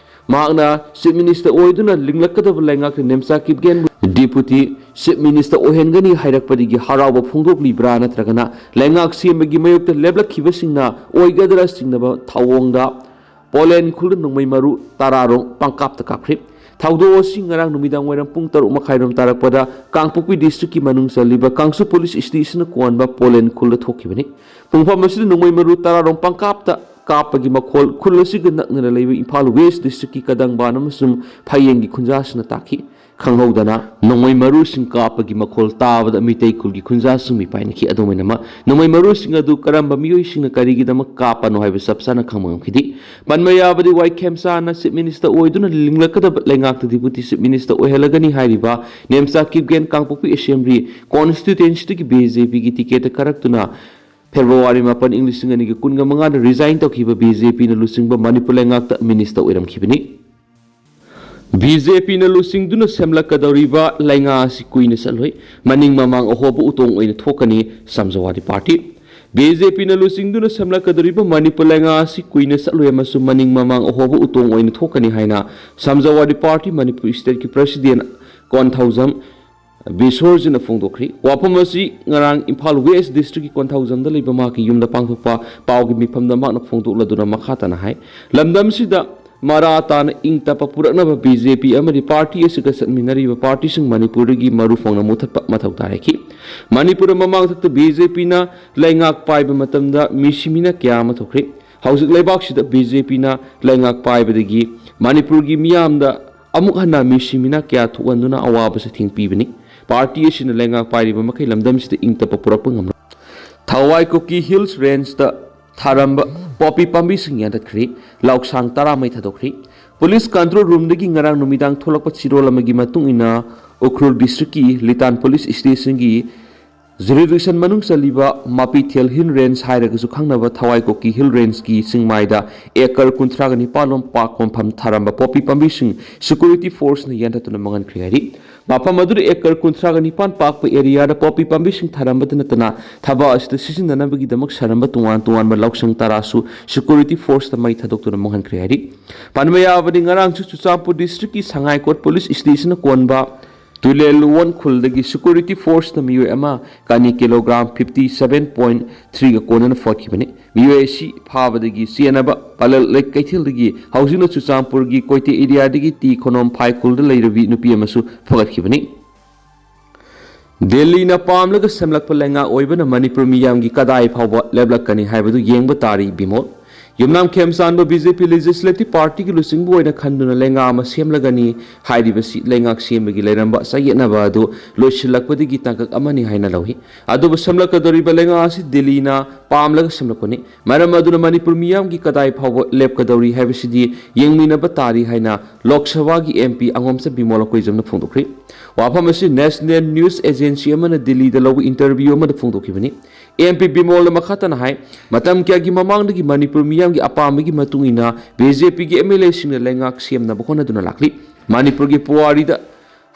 ꯃꯍꯥꯛꯅ ꯆꯤꯐ ꯃꯤꯅꯤꯁꯇꯔ ꯑꯣꯏꯗꯨꯅ ꯂꯤꯡꯂꯛꯀꯗꯕ ꯂꯩꯉꯥꯛꯀꯤ ꯅꯦꯝꯆꯥ ꯀꯤꯞꯒꯦꯟꯕꯨ ꯗꯤꯄꯨꯇꯤ ꯆꯤꯐ ꯃꯤꯅꯤꯁꯇꯔ ꯑꯣꯏꯍꯟꯒꯅꯤ ꯍꯥꯏꯔꯛꯄꯗꯒꯤ ꯍꯔꯥꯎꯕ ꯐꯣꯡꯗꯣꯛꯂꯤꯕ꯭ꯔꯥ ꯅꯠꯇ꯭ꯔꯒꯅ ꯂꯩꯉꯥꯛ ꯁꯦꯝꯕꯒꯤ ꯃꯥꯌꯣꯛꯇ ꯂꯦꯞꯂꯛꯈꯤꯕꯁꯤꯡꯅ ꯑꯣꯏꯒꯗ꯭ꯔꯥ ꯆꯤꯡꯅꯕ ꯊꯧꯑꯣꯡꯗ ꯄꯣꯂꯦꯟ ꯈꯨꯜꯗ ꯅꯣꯡꯃꯩ ꯃꯔꯨ ꯇꯔꯥꯔꯣꯝ ꯄꯪꯀꯥꯞꯇ ꯀꯥꯞꯈ꯭ꯔꯤ꯫ ꯊꯧꯗꯣꯛ ꯑꯁꯤ ꯉꯔꯥꯡ ꯅꯨꯃꯤꯗꯥꯡ ꯋꯥꯏꯔꯝ ꯄꯨꯡ ꯇꯔꯨꯛ ꯃꯈꯥꯏꯔꯣꯝ ꯇꯥꯔꯛꯄꯗ ꯀꯥꯡꯄꯣꯛꯄꯤ ꯗꯤꯁꯇ꯭ꯔꯤꯛꯀꯤ ꯃꯅꯨꯡ ꯆꯜꯂꯤꯕ ꯀꯥꯡꯁꯨ ꯄꯨꯂꯤꯁ ꯁ꯭ꯇꯦꯁꯟꯅ ꯀꯣꯟꯕ ꯄꯣꯂꯦꯟ ꯈꯨꯜꯗ ꯊꯣꯛꯈꯤꯕꯅꯤ꯫ ꯄꯨꯡꯐꯝ ꯑꯁꯤꯗ ꯅꯣꯡꯃꯩ ꯃꯔꯨ ꯇꯔꯥꯔꯣꯝ ꯄꯪꯀꯥꯞꯇ ꯀꯥꯞꯄꯒꯤ ꯃꯈꯣꯜ ꯈꯨꯜ ꯑꯁꯤꯒ ꯅꯛꯅꯅ ꯂꯩꯕ ꯏꯝꯐꯥꯜ ꯋꯦꯁ ꯗꯤꯁꯇ꯭ꯔꯤꯛꯀꯤ ꯀꯗꯪꯕꯥꯟ ꯑꯃꯁꯨꯡ ꯐꯌꯦꯡꯒꯤ ꯈꯨꯟꯖꯥꯁꯤꯡꯅ ꯇꯥꯈꯤ꯫ ꯈꯪꯍꯧꯗꯅ ꯅꯣꯡꯃꯩ ꯃꯔꯨꯁꯤꯡ ꯀꯥꯞꯄꯒꯤ ꯃꯈꯣꯜ ꯇꯥꯕꯗ ꯃꯤꯇꯩ ꯈꯨꯜꯒꯤ ꯈꯨꯟꯖꯥꯁꯤꯡ ꯃꯤꯄꯥꯏꯅꯈꯤ꯫ ꯑꯗꯨꯝ ꯑꯣꯏꯅꯃꯛ, ꯅꯣꯡꯃꯩ ꯃꯔꯨꯁꯤꯡ ꯑꯗꯨ ꯀꯔꯝꯕ ꯃꯤꯑꯣꯏꯁꯤꯡꯅ ꯀꯔꯤꯒꯤꯗꯃꯛ ꯀꯥꯞꯄꯅꯣ ꯍꯥꯏꯕ ꯆꯞ ꯆꯥꯅ ꯈꯪꯕ ꯉꯝꯈꯤꯗꯦ꯫ ꯄꯟꯕ ꯌꯥꯕꯗꯤ, ꯋꯥꯏ ꯈꯦꯝꯆꯥꯟꯅ ꯆꯤꯐ ꯃꯤꯅꯤꯁꯇꯔ ꯑꯣꯏꯗꯨꯅ ꯂꯤꯡꯂꯛꯀꯗꯕ ꯂꯩꯉꯥꯛꯇ ꯗꯤꯄꯨꯇꯤ ꯆꯤꯐ ꯃꯤꯅꯤꯁꯇꯔ ꯑꯣꯏꯍꯜꯂꯒꯅꯤ ꯍꯥꯏꯔꯤꯕ ꯅꯦꯝꯆꯥ ꯀꯤꯞꯒꯦꯟ ꯀꯥꯡꯄꯣꯛꯄꯤ ꯑꯦꯁꯦꯝꯕ꯭ꯂꯤ ꯀꯣꯟꯁꯇꯤꯇ꯭ꯋꯦꯟꯁꯤꯗꯒꯤ ꯕꯤ ꯖꯦ ꯄꯤꯒꯤ ꯇꯤꯀꯦꯠꯇ ꯀꯥꯔꯛꯇꯨꯅ ꯐꯦꯕ꯭ꯔꯨꯋꯥꯔꯤ ꯃꯥꯄꯟ, ꯏꯪ ꯂꯤꯁꯤꯡ ꯑꯅꯤꯒ ꯀꯨꯟꯒ ꯃꯉꯥꯗ ꯔꯤꯖꯥꯏꯟ ꯇꯧꯈꯤꯕ ꯕꯤ ꯖꯦ ꯄꯤꯅ ꯂꯨꯆꯤꯡꯕ ꯃꯅꯤꯄꯨꯔ ꯂꯩꯉꯥꯛꯇ ꯃꯤꯅꯤꯁꯇꯔ ꯑꯣꯏꯔꯝꯈꯤꯕꯅꯤ꯫ ꯕꯤ ꯖꯦ ꯄꯤꯅ ꯂꯨꯆꯤꯡꯗꯨꯅ ꯁꯦꯝꯂꯛꯀꯗꯧꯔꯤꯕ ꯂꯩꯉꯥꯛ ꯑꯁꯤ ꯀꯨꯏꯅ ꯆꯠꯂꯣꯏ꯫ ꯃꯅꯤꯡ ꯃꯃꯥꯡ ꯑꯍꯣꯕ ꯎꯇꯣꯡ ꯑꯣꯏꯅ ꯊꯣꯛꯀꯅꯤ ꯁꯃꯥꯖꯋꯥꯗꯤ ꯄꯥꯔꯇꯤ꯫ ꯕꯤ ꯖꯦ ꯄꯤꯅ ꯂꯨꯆꯤꯡꯗꯨꯅ ꯁꯦꯝꯂꯛꯀꯗꯧꯔꯤꯕ ꯃꯅꯤꯄꯨꯔ ꯂꯩꯉꯥꯛ ꯑꯁꯤ ꯀꯨꯏꯅ ꯆꯠꯂꯣꯏ ꯑꯃꯁꯨꯡ ꯃꯅꯤꯡ ꯃꯃꯥꯡ ꯑꯍꯣꯕ ꯎꯇꯣꯡ ꯑꯣꯏꯅ ꯊꯣꯛꯀꯅꯤ ꯍꯥꯏꯅ ꯁꯃꯥꯖꯋꯥꯗꯤ ꯄꯥꯔꯇꯤ ꯃꯅꯤꯄꯨꯔ ꯁ꯭ꯇꯦꯠꯀꯤ ꯄ꯭ꯔꯁꯤꯗꯦꯟ ꯀꯣꯟꯊꯧꯖꯝ ꯕꯤꯁꯣꯔꯖꯤꯅ ꯐꯣꯡꯗꯣꯛꯈ꯭ꯔꯤ꯫ ꯋꯥꯐꯝ ꯑꯁꯤ ꯉꯔꯥꯡ ꯏꯝꯐꯥꯜ ꯋꯦꯁ ꯗꯤꯁꯇ꯭ꯔꯤꯛꯀꯤ ꯀꯣꯟꯊꯧꯖꯝꯗ ꯂꯩꯕ ꯃꯍꯥꯛꯀꯤ ꯌꯨꯝꯗ ꯄꯥꯡꯊꯣꯛꯄ ꯄꯥꯎꯒꯤ ꯃꯤꯐꯝꯗ ꯃꯍꯥꯛꯅ ꯐꯣꯡꯗꯣꯛꯂꯗꯨꯅ ꯃꯈꯥ ꯇꯥꯅ ꯍꯥꯏ, ꯂꯝꯗꯝꯁꯤꯗ ꯃꯔꯥ ꯇꯥꯅ ꯏꯪ ꯇꯞꯄ ꯄꯨꯔꯛꯅꯕ ꯕꯤ ꯖꯦ ꯄꯤ ꯑꯃꯗꯤ ꯄꯥꯔꯇꯤ ꯑꯁꯤꯒ ꯆꯠꯃꯤꯟꯅꯔꯤꯕ ꯄꯥꯔꯇꯤꯁꯤꯡ ꯃꯅꯤꯄꯨꯔꯗꯒꯤ ꯃꯔꯨ ꯐꯪꯅ ꯃꯨꯊꯠꯄ ꯃꯊꯧ ꯇꯥꯔꯛꯈꯤ꯫ ꯃꯅꯤꯄꯨꯔꯗ ꯃꯃꯥꯡ ꯊꯛꯇ ꯕꯤ ꯖꯦ ꯄꯤꯅ ꯂꯩꯉꯥꯛ ꯄꯥꯏꯕ ꯃꯇꯝꯗ ꯃꯤꯁꯤ ꯃꯤꯅ ꯀꯌꯥ ꯑꯃ ꯊꯣꯛꯈ꯭ꯔꯤ꯫ ꯍꯧꯖꯤꯛ ꯂꯩꯕꯥꯛꯁꯤꯗ ꯕꯤ ꯖꯦ ꯄꯤꯅ ꯂꯩꯉꯥꯛ ꯄꯥꯏꯕꯗꯒꯤ ꯃꯅꯤꯄꯨꯔꯒꯤ ꯃꯤꯌꯥꯝꯗ ꯑꯃꯨꯛ ꯍꯟꯅ ꯃꯤꯁꯤ ꯃꯤꯅꯥ ꯀꯌꯥ ꯊꯣꯛꯍꯟꯗꯨꯅ ꯑꯋꯥꯕ ꯆꯩꯊꯦꯡ ꯄꯤꯕꯅꯤ꯫ ꯄꯥꯔꯇꯤ ꯑꯁꯤꯅ ꯂꯩꯉꯥꯛ ꯄꯥꯏꯔꯤꯕ ꯃꯈꯩ ꯂꯝꯗꯝꯁꯤꯗ ꯏꯪ ꯇꯞꯄ ꯄꯨꯔꯛꯄ ꯉꯝꯂꯣꯏ꯫ ꯊꯋꯥꯏ ꯀꯨꯀꯤ ꯍꯤꯜꯁ ꯔꯦꯟꯖꯇ ꯊꯥꯔꯝꯕ ꯄꯣꯄꯤ ꯄꯥꯝꯕꯤꯁꯤꯡ ꯌꯥꯟꯊꯠꯈ꯭ꯔꯦ꯫ ꯂꯧꯁꯥꯡ ꯇꯔꯥꯃꯩ ꯊꯥꯗꯣꯛꯈ꯭ꯔꯦ꯫ ꯄꯨꯂꯤꯁ ꯀꯟꯇ꯭ꯔꯣꯜ ꯔꯨꯝꯗꯒꯤ ꯉꯔꯥꯡ ꯅꯨꯃꯤꯗꯥꯡ ꯊꯣꯛꯂꯛꯄ ꯆꯤꯔꯣꯜ ꯑꯃꯒꯤ ꯃꯇꯨꯡ ꯏꯟꯅ, ꯎꯈ꯭ꯔꯨꯜ ꯗꯤꯁꯇ꯭ꯔꯤꯛꯀꯤ ꯂꯤꯇꯥꯟ ꯄꯨꯂꯤꯁ ꯁ꯭ꯇꯦꯁꯟꯒꯤ ꯖꯨꯔꯤꯗꯤꯛꯁꯟ ꯃꯅꯨꯡ ꯆꯜꯂꯤꯕ ꯃꯥꯄꯤꯊꯦꯜ ꯍꯤꯜ ꯔꯦꯟꯖ ꯍꯥꯏꯔꯒꯁꯨ ꯈꯪꯅꯕ ꯊꯋꯥꯏ ꯀꯣꯛꯀꯤ ꯍꯤꯜ ꯔꯦꯟꯖꯀꯤ ꯆꯤꯡꯃꯥꯏꯗ ꯑꯦꯀꯔ ꯀꯨꯟꯊ꯭ꯔꯥꯒ ꯅꯤꯄꯥꯟ ꯂꯣꯝ ꯄꯥꯛ ꯀꯣꯟꯐꯝ ꯊꯥꯔꯝꯕ ꯄꯣꯄꯤ ꯄꯥꯝꯕꯤꯁꯤꯡ ꯁꯦꯀ꯭ꯌꯨꯔꯤꯇꯤ ꯐꯣꯔꯁꯅ ꯌꯥꯟꯊꯠꯇꯨꯅ ꯃꯥꯡꯍꯟꯈ꯭ꯔꯦ ꯍꯥꯏꯔꯤ꯫ ꯃꯐꯝ ꯑꯗꯨꯗ ꯑꯦꯀꯔ ꯀꯨꯟꯊ꯭ꯔꯥꯒ ꯅꯤꯄꯥꯟ ꯄꯥꯛꯄ ꯑꯦꯔꯤꯌꯥꯗ ꯄꯣꯄꯤ ꯄꯥꯝꯕꯤꯁꯤꯡ ꯊꯥꯔꯝꯕꯗ ꯅꯠꯇꯅ, ꯊꯕꯛ ꯑꯁꯤꯗ ꯁꯤꯖꯤꯟꯅꯅꯕꯒꯤꯗꯃꯛ ꯁꯥꯔꯝꯕ ꯇꯣꯉꯥꯟ ꯇꯣꯉꯥꯟꯕ ꯂꯧꯁꯪ ꯇꯔꯥꯁꯨ ꯁꯦꯀ꯭ꯌꯨꯔꯤꯇꯤ ꯐꯣꯔꯁꯇ ꯃꯩ ꯊꯥꯗꯣꯛꯇꯨꯅ ꯃꯥꯡꯍꯟꯈ꯭ꯔꯦ ꯍꯥꯏꯔꯤ꯫ ꯄꯟꯕ ꯌꯥꯕꯗꯤ, ꯉꯔꯥꯡꯁꯨ ꯆꯨꯔꯆꯥꯟꯄꯨꯔ ꯗꯤꯁꯇ꯭ꯔꯤꯛꯀꯤ ꯁꯉꯥꯏꯀꯣꯠ ꯄꯨꯂꯤꯁ ꯁ꯭ꯇꯦꯁꯟꯅ ꯀꯣꯟꯕ ꯇꯨꯂꯦꯜ ꯂꯨꯋꯣꯟ ꯈꯨꯜꯗꯒꯤ ꯁꯦꯀ꯭ꯌꯨꯔꯤꯇꯤ ꯐꯣꯔꯁꯅ ꯃꯤꯑꯣꯏ ꯑꯃ ꯀꯥꯅꯤ ꯀꯤꯂꯣꯒ꯭ꯔꯥꯝ ꯐꯤꯐꯇꯤ ꯁꯚꯦꯟ ꯄꯣꯏꯟꯠ ꯊ꯭ꯔꯤꯒ ꯀꯣꯟꯅꯅ ꯐꯥꯈꯤꯕꯅꯤ꯫ ꯃꯤꯑꯣꯏ ꯑꯁꯤ ꯐꯥꯕꯗꯒꯤ ꯆꯦꯟꯅꯕ ꯄꯂꯜ ꯂꯩ ꯀꯩꯊꯦꯜꯗꯒꯤ ꯍꯧꯖꯤꯛꯅ ꯆꯨꯔꯆꯥꯟꯄꯨꯔꯒꯤ ꯀꯣꯏꯇꯦ ꯑꯦꯔꯤꯌꯥꯗꯒꯤ ꯇꯤ ꯈꯣꯅꯣꯝ ꯐꯥꯏ ꯈꯨꯜꯗ ꯂꯩꯔꯕꯤ ꯅꯨꯄꯤ ꯑꯃꯁꯨ ꯐꯒꯠꯈꯤꯕꯅꯤ꯫ ꯗꯦꯜꯂꯤꯅ ꯄꯥꯝꯂꯒ ꯁꯦꯝꯂꯛꯄ ꯂꯩꯉꯥꯛ ꯑꯣꯏꯕꯅ ꯃꯅꯤꯄꯨꯔ ꯃꯤꯌꯥꯝꯒꯤ ꯀꯗꯥꯏ ꯐꯥꯎꯕ ꯂꯦꯞꯂꯛꯀꯅꯤ ꯍꯥꯏꯕꯗꯨ ꯌꯦꯡꯕ ꯇꯥꯔꯤ, ꯕꯤꯃꯣꯜ꯫ ꯌꯨꯝꯅꯥꯝ ꯈꯦꯝꯆꯥꯟꯕ ꯕꯤ ꯖꯦ ꯄꯤ ꯂꯦꯖꯤꯁꯂꯦꯇꯤꯚ ꯄꯥꯔꯇꯤꯒꯤ ꯂꯨꯆꯤꯡꯕ ꯑꯣꯏꯅ ꯈꯟꯗꯨꯅ ꯂꯩꯉꯥꯛ ꯑꯃ ꯁꯦꯝꯂꯒꯅꯤ ꯍꯥꯏꯔꯤꯕꯁꯤ ꯂꯩꯉꯥꯛ ꯁꯦꯝꯕꯒꯤ ꯂꯩꯔꯝꯕ ꯆꯌꯦꯠꯅꯕ ꯑꯗꯨ ꯂꯣꯏꯁꯤꯜꯂꯛꯄꯗꯒꯤ ꯇꯥꯡꯀꯛ ꯑꯃꯅꯤ ꯍꯥꯏꯅ ꯂꯧꯏ꯫ ꯑꯗꯨꯕꯨ ꯁꯦꯝꯂꯛꯀꯗꯧꯔꯤꯕ ꯂꯩꯉꯥꯛ ꯑꯁꯤ ꯗꯤꯜꯂꯤꯅ ꯄꯥꯝꯂꯒ ꯁꯦꯝꯂꯛꯄꯅꯤ꯫ ꯃꯔꯝ ꯑꯗꯨꯅ ꯃꯅꯤꯄꯨꯔ ꯃꯤꯌꯥꯝꯒꯤ ꯀꯗꯥꯏ ꯐꯥꯎꯕ ꯂꯦꯞꯀꯗꯧꯔꯤ ꯍꯥꯏꯕꯁꯤꯗꯤ ꯌꯦꯡꯃꯤꯟꯅꯕ ꯇꯥꯔꯤ ꯍꯥꯏꯅ ꯂꯣꯛ ꯁꯚꯥꯒꯤ ꯑꯦꯝ ꯄꯤ ꯑꯉꯣꯝꯆ ꯕꯤꯃꯣꯜ ꯑꯀꯣꯏꯖꯝꯅ ꯐꯣꯡꯗꯣꯛꯈ꯭ꯔꯤ꯫ ꯋꯥꯐꯝ ꯑꯁꯤ ꯅꯦꯁꯅꯦꯜ ꯅ꯭ꯌꯨꯁ ꯑꯦꯖꯦꯟꯁꯤ ꯑꯃꯅ ꯗꯤꯜꯂꯤꯗ ꯂꯧꯕ ꯏꯟꯇꯔꯚ꯭ꯌꯨ ꯑꯃꯗ ꯐꯣꯡꯗꯣꯛꯈꯤꯕꯅꯤ꯫ ꯑꯦꯝ ꯄꯤ ꯕꯤꯃꯣꯜꯅ ꯃꯈꯥ ꯇꯥꯅ ꯍꯥꯏ, ꯃꯇꯝ ꯀꯌꯥꯒꯤ ꯃꯃꯥꯡꯗꯒꯤ ꯃꯅꯤꯄꯨꯔ ꯃꯤꯌꯥꯝꯒꯤ ꯑꯄꯥꯝꯕꯒꯤ ꯃꯇꯨꯡ ꯏꯟꯅ ꯕꯤ ꯖꯦ ꯄꯤꯒꯤ ꯑꯦꯝ ꯑꯦꯜ ꯑꯦꯁꯤꯡꯅ ꯂꯩꯉꯥꯛ ꯁꯦꯝꯅꯕ ꯍꯣꯠꯅꯗꯨꯅ ꯂꯥꯛꯂꯤ꯫ ꯃꯅꯤꯄꯨꯔꯒꯤ ꯄꯨꯋꯥꯔꯤꯗ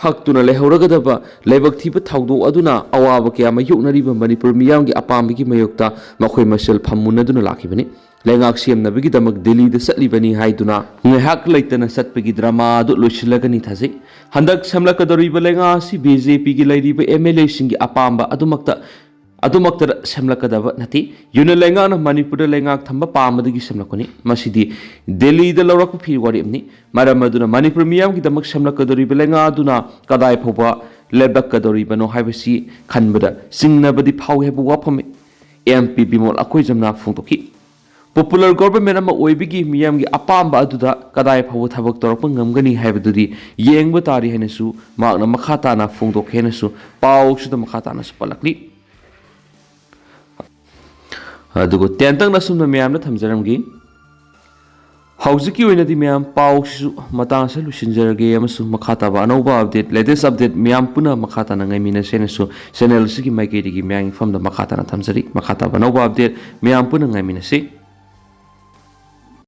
ꯍꯛꯇꯨꯅ ꯂꯩꯍꯧꯔꯒꯗꯕ ꯂꯥꯏꯕꯛ ꯊꯤꯕ ꯊꯧꯗꯣꯛ ꯑꯗꯨꯅ ꯑꯋꯥꯕ ꯀꯌꯥ ꯃꯥꯌꯣꯛꯅꯔꯤꯕ ꯃꯅꯤꯄꯨꯔ ꯃꯤꯌꯥꯝꯒꯤ ꯑꯄꯥꯝꯕꯒꯤ ꯃꯥꯌꯣꯛꯇ ꯃꯈꯣꯏ ꯃꯁꯦꯜ ꯐꯝꯃꯨꯟꯅꯗꯨꯅ ꯂꯥꯛꯈꯤꯕꯅꯤ꯫ ꯂꯩꯉꯥꯛ ꯁꯦꯝꯅꯕꯒꯤꯗꯃꯛ ꯗꯤꯜꯂꯤꯗ ꯆꯠꯂꯤꯕꯅꯤ ꯍꯥꯏꯗꯨꯅ ꯉꯥꯏꯍꯥꯛ ꯂꯩꯇꯅ ꯆꯠꯄꯒꯤ ꯗ꯭ꯔꯃꯥ ꯑꯗꯨ ꯂꯣꯏꯁꯤꯜꯂꯒꯅꯤ ꯊꯥꯖꯩ꯫ ꯍꯟꯗꯛ ꯁꯦꯝꯂꯛꯀꯗꯧꯔꯤꯕ ꯂꯩꯉꯥꯛ ꯑꯁꯤ ꯕꯤ ꯖꯦ ꯄꯤꯒꯤ ꯂꯩꯔꯤꯕ ꯑꯦꯝ ꯑꯦꯜ ꯑꯦꯁꯤꯡꯒꯤ ꯑꯄꯥꯝꯕ ꯑꯗꯨꯃꯛꯇ ꯑꯗꯨꯃꯛꯇꯗ ꯁꯦꯝꯂꯛꯀꯗꯕ ꯅꯠꯇꯦ꯫ ꯌꯨꯅ ꯂꯩꯉꯥꯛꯅ ꯃꯅꯤꯄꯨꯔꯗ ꯂꯩꯉꯥꯛ ꯊꯝꯕ ꯄꯥꯝꯕꯗꯒꯤ ꯁꯦꯝꯂꯛꯄꯅꯤ꯫ ꯃꯁꯤꯗꯤ ꯗꯤꯜꯂꯤꯗ ꯂꯧꯔꯛꯄ ꯐꯤ ꯋꯥꯔꯦꯞꯅꯤ꯫ ꯃꯔꯝ ꯑꯗꯨꯅ ꯃꯅꯤꯄꯨꯔ ꯃꯤꯌꯥꯝꯒꯤꯗꯃꯛ ꯁꯦꯝꯂꯛꯀꯗꯧꯔꯤꯕ ꯂꯩꯉꯥꯛ ꯑꯗꯨꯅ ꯀꯗꯥꯏ ꯐꯥꯎꯕ ꯂꯦꯞꯂꯛꯀꯗꯧꯔꯤꯕꯅꯣ ꯍꯥꯏꯕꯁꯤ ꯈꯟꯕꯗ ꯆꯤꯡꯅꯕꯗꯤ ꯐꯥꯎꯏ ꯍꯥꯏꯕ ꯋꯥꯐꯝ ꯑꯦꯝ ꯄꯤ ꯕꯤꯃꯣꯜ ꯑꯀꯣꯏꯖꯝꯅ ꯐꯣꯡꯗꯣꯛꯈꯤ꯫ ꯄꯣꯄꯨꯂꯔ ꯒꯣꯚꯔꯟꯃꯦꯟ ꯑꯃ ꯑꯣꯏꯕꯒꯤ ꯃꯤꯌꯥꯝꯒꯤ ꯑꯄꯥꯝꯕ ꯑꯗꯨꯗ ꯀꯗꯥꯏ ꯐꯥꯎꯕ ꯊꯕꯛ ꯇꯧꯔꯛꯄ ꯉꯝꯒꯅꯤ ꯍꯥꯏꯕꯗꯨꯗꯤ ꯌꯦꯡꯕ ꯇꯥꯔꯤ ꯍꯥꯏꯅꯁꯨ ꯃꯍꯥꯛꯅ ꯃꯈꯥ ꯇꯥꯅ ꯐꯣꯡꯗꯣꯛꯈꯤ ꯍꯥꯏꯅꯁꯨ ꯄꯥꯎꯁꯤꯗ ꯃꯈꯥ ꯇꯥꯅꯁꯨ ꯄꯜꯂꯛꯂꯤ꯫ ꯑꯗꯨꯒ ꯇꯦꯟꯇꯛꯅ ꯑꯁꯨꯝꯅ ꯃꯌꯥꯝꯗ ꯊꯝꯖꯔꯝꯒꯦ꯫ ꯍꯧꯖꯤꯛꯀꯤ ꯑꯣꯏꯅꯗꯤ ꯃꯌꯥꯝ ꯄꯥꯎꯁꯤꯁꯨ ꯃꯇꯥꯡ ꯑꯁꯤꯗ ꯂꯣꯏꯁꯤꯟꯖꯔꯒꯦ, ꯑꯃꯁꯨꯡ ꯃꯈꯥ ꯇꯥꯕ ꯑꯅꯧꯕ update, latest update ꯃꯌꯥꯝ ꯄꯨꯟꯅ ꯃꯈꯥ ꯇꯥꯅ ꯉꯥꯏꯃꯤꯟꯅꯁꯦꯅꯁꯨ channel ꯑꯁꯤꯒꯤ ꯃꯥꯏꯀꯩꯗꯒꯤ ꯃꯌꯥꯝꯒꯤ ꯐꯝꯗ ꯃꯈꯥ ꯇꯥꯅ ꯊꯝꯖꯔꯤ꯫ ꯃꯈꯥ ꯇꯥꯕ ꯑꯅꯧꯕ update ꯃꯌꯥꯝ ꯄꯨꯟꯅ ꯉꯥꯏꯃꯤꯟꯅꯁꯤ꯫